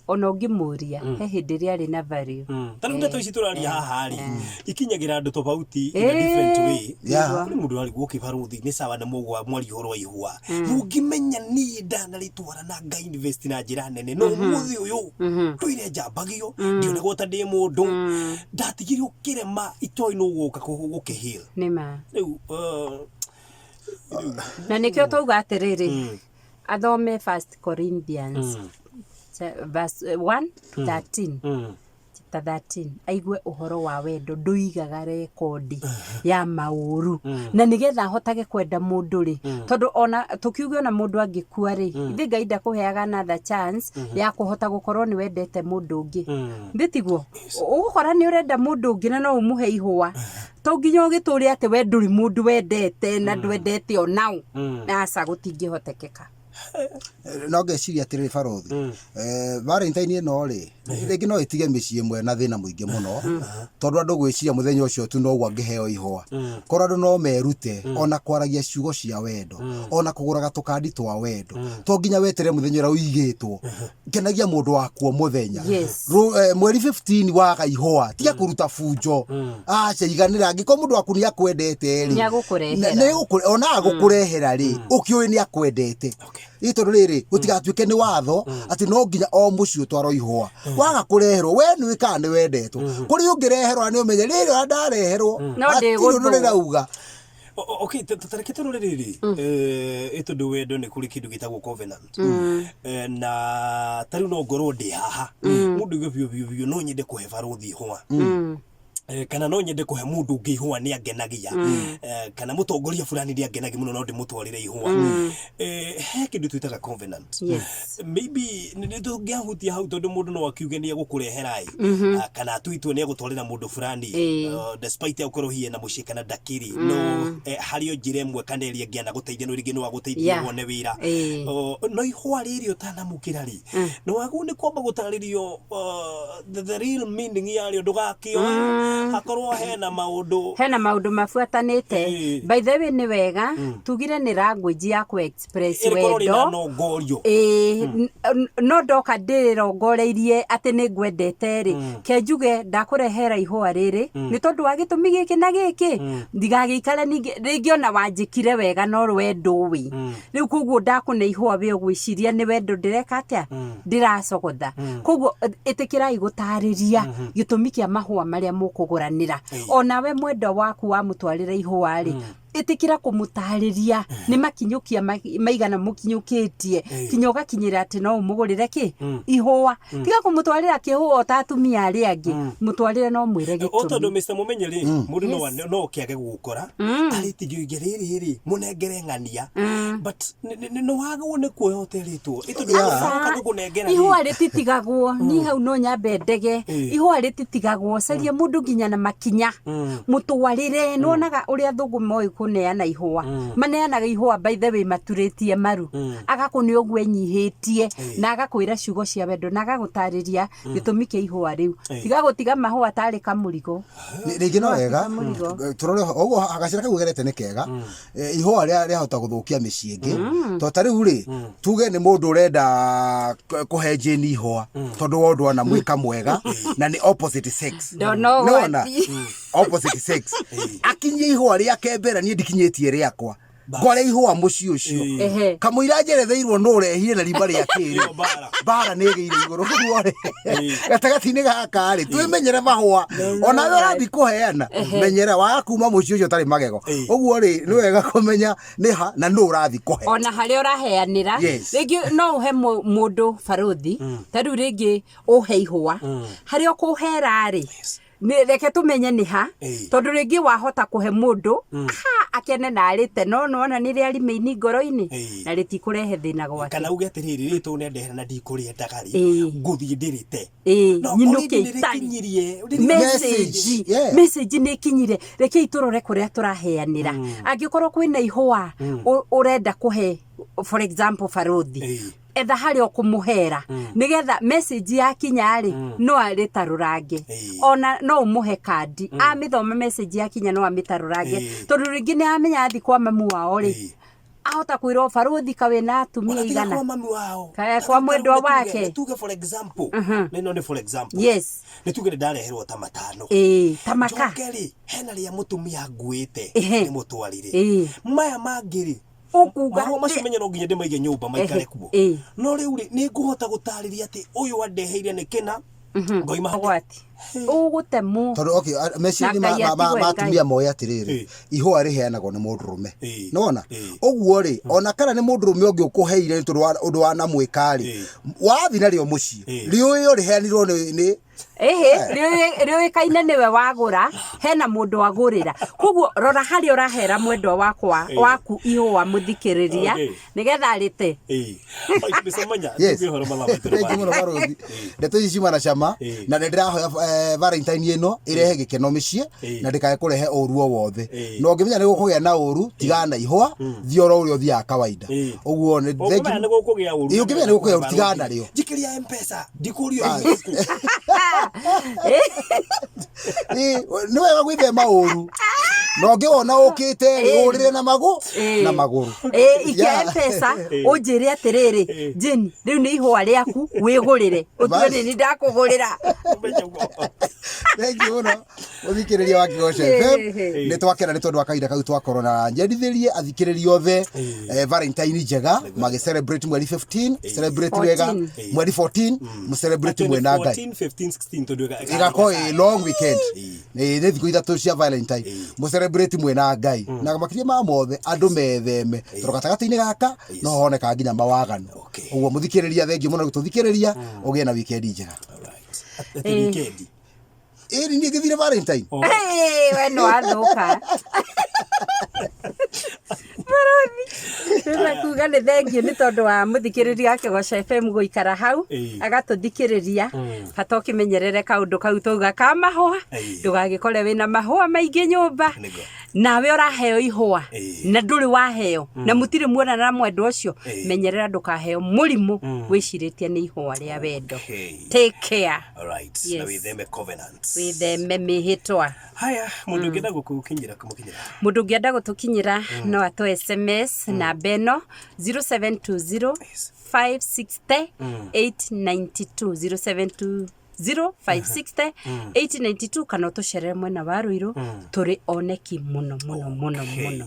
ona ũngĩmũria, he hĩndĩ rĩarĩ na value. Ta rĩu ndeto ici tũraria haha rĩ, ikinyagĩra andũ tofauti in a different way. Yeah. Kũrĩ mũndũ ũrarigwo ũkĩbarũthi nĩ sawa nĩ mũgwa mwaria ũhoro wa ihũa, mũngĩmenya niĩ ndanarĩtwara na nga invest na njĩra nene, no ũmũthĩ ũyũ ndũire njambagio, ndionagwo ta ndĩ mũndũ, ndatigirwo kĩrema itoĩ nũ ũgũka gũkĩheal. Nĩ ma. Rĩu Na nĩkĩo twauga atĩrĩrĩ, athome First Corinthians verse 1 to 13, chapter 13, aigue ũhoro wa wendo ndũigaga rekondi ya maũru, na nĩgetha ahotage kwenda mũndũ rĩ, tondũ ona tũkiuge ona mũndũ angĩkua rĩ, ithe Ngai ndakũheaga another chance ya kũhota gũkorwo nĩ wendete mũndũ ũngĩ. Thĩ tiguo ũgũkora nĩ ũrenda mũndũ ũngĩ na no ũmũhe ihũa, to nginya ũgĩtũre atĩ we ndũrĩ mũndũ wendete na ndwendete onao. Aca, gũtingĩhotekeka. No ngeciria atĩrĩrĩ barothi, Valentine ĩno rĩ, rĩngĩ no ĩtige mĩciĩ ĩmwe na thĩna mũingĩ mũno, tondũ andũ gwĩciria mũthenya ũcio tu noguo angĩheo ihũa. Korwo andũ no merute ona kwaragia ciugo cia wendo, ona kũgũraga tũkandi twa wendo, to nginya weterere mũthenya ũrĩa ũigĩtwo. Kenagia mũndũ waku o mũthenya. Mweri 15 waga ihũa, tiga kũruta bunjo. Aca, iganĩra. Angĩkorwo mũndũ waku nĩ akwendete rĩ, Nĩagũkũrehera. Ona agũkũrehera rĩ, ũkĩũĩ nĩ akwendete. Ĩ tondũ rĩrĩ, gũtigatuĩke nĩ watho atĩ no nginya o mũciĩ ũtwarwo ihũa. Waga kũreherwo, we nĩ wĩkaga nĩ wendetwo. Kũrĩ ũngĩreherwo na nĩ ũmenye rĩrĩ ona ndareherwo, No hatirĩ ũndũ ndĩgũthũa. rĩrauga. Okay, tareke tũrore rĩrĩ, ĩ tondũ wendo nĩ kũrĩ kĩndũ gĩtagwo covenant. Na ta rĩu no ngorwo ndĩ haha, mũndũ uge biũ biũ biũ no nyende kũhe barũthi ihũa, kana no nyende kũhe mũndũ ũngĩ ihũa nĩ angenagia, kana mũtongoria fulani nĩ angenagia mũno no ndĩmũtwarĩre ihũa. He kĩndũ twĩtaga covenant. Maybe nĩ tũngĩahutia hau, tondũ mũndũ no akiuge nĩ egũkũrehera ĩ, kana atue itua nĩ egũtwarĩra mũndũ fulani, despite ya gũkorwo hihi ena mũciĩ kana ndakĩrĩ, no harĩ o njĩra ĩmwe kana ĩrĩa ĩngĩ anagũteithia, no rĩngĩ no agũteithie wone wĩra. No ihũa rĩrĩ ũtanamũkĩra rĩ, nĩ wagĩrĩirwo nĩ kwamba gũtarĩrio the real meaning yarĩo, ndũgakĩoe hakorwo hena maũndũ. Hena maũndũ mabuatanĩte. By the way, nĩ wega tugire nĩ language ya kũ express ĩrĩkorwo wendo. Rĩna nongorio. Ĩĩ, no ndoka ndĩrĩrongoreirie atĩ nĩ ngwendete rĩ, ke njuge ndakũrehera ihũa rĩrĩ nĩ tondũ wa gĩtũmi gĩkĩ na gĩkĩ, ndigagĩikare ningĩ rĩngĩ ona wanjĩkire wega no we ndũĩ. Rĩu koguo ndakũne ihũa, we ũgwĩciria nĩ wendo ndĩreka atĩa, ndĩracogotha. Koguo ĩtĩkĩrai gũtarĩria gĩtũmi kĩa mahũa marĩa mũkũgũranĩra. Onawe mwendwa waku wamũtwarĩra ihũa rĩ, ĩtĩkĩra kũmũtarĩria nĩ makinyũkia maigana mũkinyũkĩtie kinya ũgakinyĩra atĩ no ũmũgũrĩre kĩ ihũa. Tiga kũmũtwarĩra kĩhũa ta atumia arĩa angĩ, mũtwarĩre no mwĩre O tondũ gĩtũmi. Mr. Mumenye rĩ, mũndũ no ũkĩage gũgũkora arĩtigio ingĩ rĩrĩ rĩ mũnengere ng'ania, but nĩ wagwo nĩ kuoya ũterĩtwo ĩ tondũ ũroka gũkũnengera rĩ. Ihũa rĩtitigagwo. Niĩ hau no nyambe ndege. Ihũa rĩtitigagwo, caria mũndũ nginya na makinya mũtwarĩre. Nĩwonaga ũrĩa athũngũ moĩ kũneana ihũa? Maneanaga ihũa, by the way, maturĩtie maru, agakũne ũguo enyihĩtie na agakwĩra ciugo cia wendo na agagũtarĩria gĩtũmi kĩa ihũa rĩu. Tiga gũtiga mahũa tarĩ kamũrigo. Rĩngĩ no wega Tiga mũrigo. Tũrore ũguo gacĩra kau ũgerete nĩ kega. Ihũa rĩa rĩahota gũthũkia mĩciĩ ĩngĩ, to ta rĩu rĩ, tuge nĩ mũndũ ũrenda kũhe Jane ihũa tondũ wa ũndũ anamwĩka mwega na nĩ opposite sex. Ndona Nĩwona? ũgwati. Opposite sex akinyie ihũa rĩake mbere, niĩ ndikinyĩtie rĩakwa, ngware ihũa mũciĩ ũcio. Kamũira njeretheirwo nũ ũrehire na riba rĩa kĩrĩ. Ĩyo mbara. Mbara nĩ ĩgĩire igũrũ. Ũguo rĩ, gatagatĩ-inĩ gaka rĩ, twĩmenyere mahũa. Ona we ũrathiĩ kũheana, menyera waga kuma mũciĩ ũcio ũtarĩ magego. Ũguo rĩ, nĩ wega kũmenya nĩ ha na nũ ũrathiĩ kũhe. Ona harĩa ũraheanĩra. Rĩngĩ no ũhe mũndũ barothi, ta rĩu rĩngĩ ũhe ihũa, harĩa ũkũhera rĩ, nĩ reke tũmenye nĩ ha, tondũ rĩngĩ wahota kũhe mũndũ ha akene na arĩte, no nĩwona nĩ rĩa remain ngoro-inĩ na rĩtikũrehe thĩna gwake. Kana uge atĩrĩrĩ, rĩrĩ tũ nendehera na ndikũrĩendaga rĩ, ngũthiĩ ndĩrĩte. No nyinũke already nĩ itarĩ. rĩkinyirie message. Message nĩ ikinyire. Rekei tũrore kũrĩa tũraheanĩra. Angĩkorwo kwĩna ihũa ũrenda kũhe, for example, barothi, Etha harĩa ũkũmũhera nĩgetha message yakinya rĩ, no arĩtarũrange. Ona no ũmũhe kandi, amĩthoma message yakinya no amĩtarũrange, tondũ rĩngĩ nĩ amenya athi kwa mamu wao rĩ, ahota kwĩrwo barũthi kawĩna atumia Ona tiga igana. kwa mami wao. Kaya kwa mwendwa wake. Nĩ tuge for example, nĩ no nĩ for example, nĩ tuge nĩ ndareherwo ta matano. Ĩĩ, tamaka. Njoke rĩ, hena rĩa mũtumia nguĩte, nĩ mũtwarire. Maya mangĩ rĩ, Ũkuga marũa macio menye no nginya ndĩmaige nyũmba maikare kuo. No rĩu rĩ, nĩ ngũhota gũtarĩria atĩ ũyũ andeheire nĩ kĩna ngoima Ũgwati ũgũtemwo. Tondũ okay, meciria Na Ngai atigwe ma Ngai. atumia moĩ atĩrĩrĩ, ihũa rĩheanagwo nĩ mũndũrũme. Nĩwona ũguo rĩ, ona kana nĩ mũndũrũme ũngĩ ũkũheire nĩ tondũ wa ũndũ wanamwĩka rĩ, wathi narĩo mũciĩ, rĩũĩo rĩheanirwo nĩ Ĩhĩ, rĩũĩkaine nĩwe wagũra, hena mũndũ agũrĩra. Koguo rora harĩa ũrahera mwendwa wakwa waku ihũa, mũthikĩrĩria, nĩgetha arĩte. Mĩcemania. Yes. Tuge ũhoro mathaa maitũ nĩ Thank you mũno mathiru. barũthi. Ndeto ici ciuma na cama, na nĩ ndĩrahoya Valentine ĩno ĩrehe gĩkeno mĩciĩ na ndĩkae kũrehe ũru o wothe. Na ũngĩmenya nĩ gũkũgĩa na ũru, tigana na ihũa, thiĩ oro ũrĩa ũthiaga kawaida. Ũguo nĩ thank Ũngĩmenya you. nĩ gũkũgĩa ũru. Ũngĩmenya nĩ gũkũgĩa ũru, tigana narĩo. Njikĩria Mpesa, ndikũrio. Nĩ wega gwĩthema ũru, na ũngĩwona ũkĩte rĩ, ũrĩre na magũ na magũrũ. Ĩ, ikia Mpesa, ũnjĩre atĩrĩrĩ, Jane, rĩu nĩ ihũa rĩaku wĩgũrĩre, ũtue nĩ ni ndakũgũrĩra. Ũmenye ũguo. Thank you mũno mũthikĩrĩria wa Kĩgoco FM. Nĩ twakena nĩ tondũ wa kahinda kau twakorwo na nyendithĩrie athikĩrĩria othe Valentine njega, magĩ celebrate mweri 15, celebrate wega. 14. Mweri 14 mu celebrate mwena Ngai. 14, 15, 16, tondũ Igakorwo ĩ long weekend, nĩ thikũ 3 cia Valentine. Mu celebrate mwena Ngai, na makĩria ma mothe andũ metheme, tondũ gatagatĩ-inĩ gaka no honeka nginya mawaganu. Ũguo mũthikĩrĩria, thengiũ mũno gũtũthikĩrĩria, ũgĩe na weekend njega. Alright. Atĩ weekend. Ĩni niĩ ngĩthire Valentine. Hey, we no wathũka Barũthi. Rĩu kuga nĩ thengiũ nĩ tondũ wa mũthikĩrĩria wa Kĩgoco FM gũikara hau agatũthikĩrĩria. Bata ũkĩmenyerere kaũndũ kau twauga ka mahũa, ndũgagĩkore wĩna mahũa maingĩ nyũmba. Nĩguo. Nawe ũraheo ihũa na ndũrĩ waheo na mũtirĩ muonana na mwendwa ũcio, menyerera ndũkaheo mũrimũ wĩcirĩtie nĩ ihũa rĩa wendo. Take care. Alright. Na wĩtheme covenants. Wĩtheme mĩhĩtwa. Haya, mũndũ ũngĩenda gũkũkinyĩra, kũmũkinyĩra? Mũndũ ũngĩenda gũtũkinyĩra no atũ SMS namba ĩno, 0720 560 892, 0720 560 892, kana ũtũcerere mwena wa Rũirũ, tũrĩ oneki mũno mũno mũno mũno.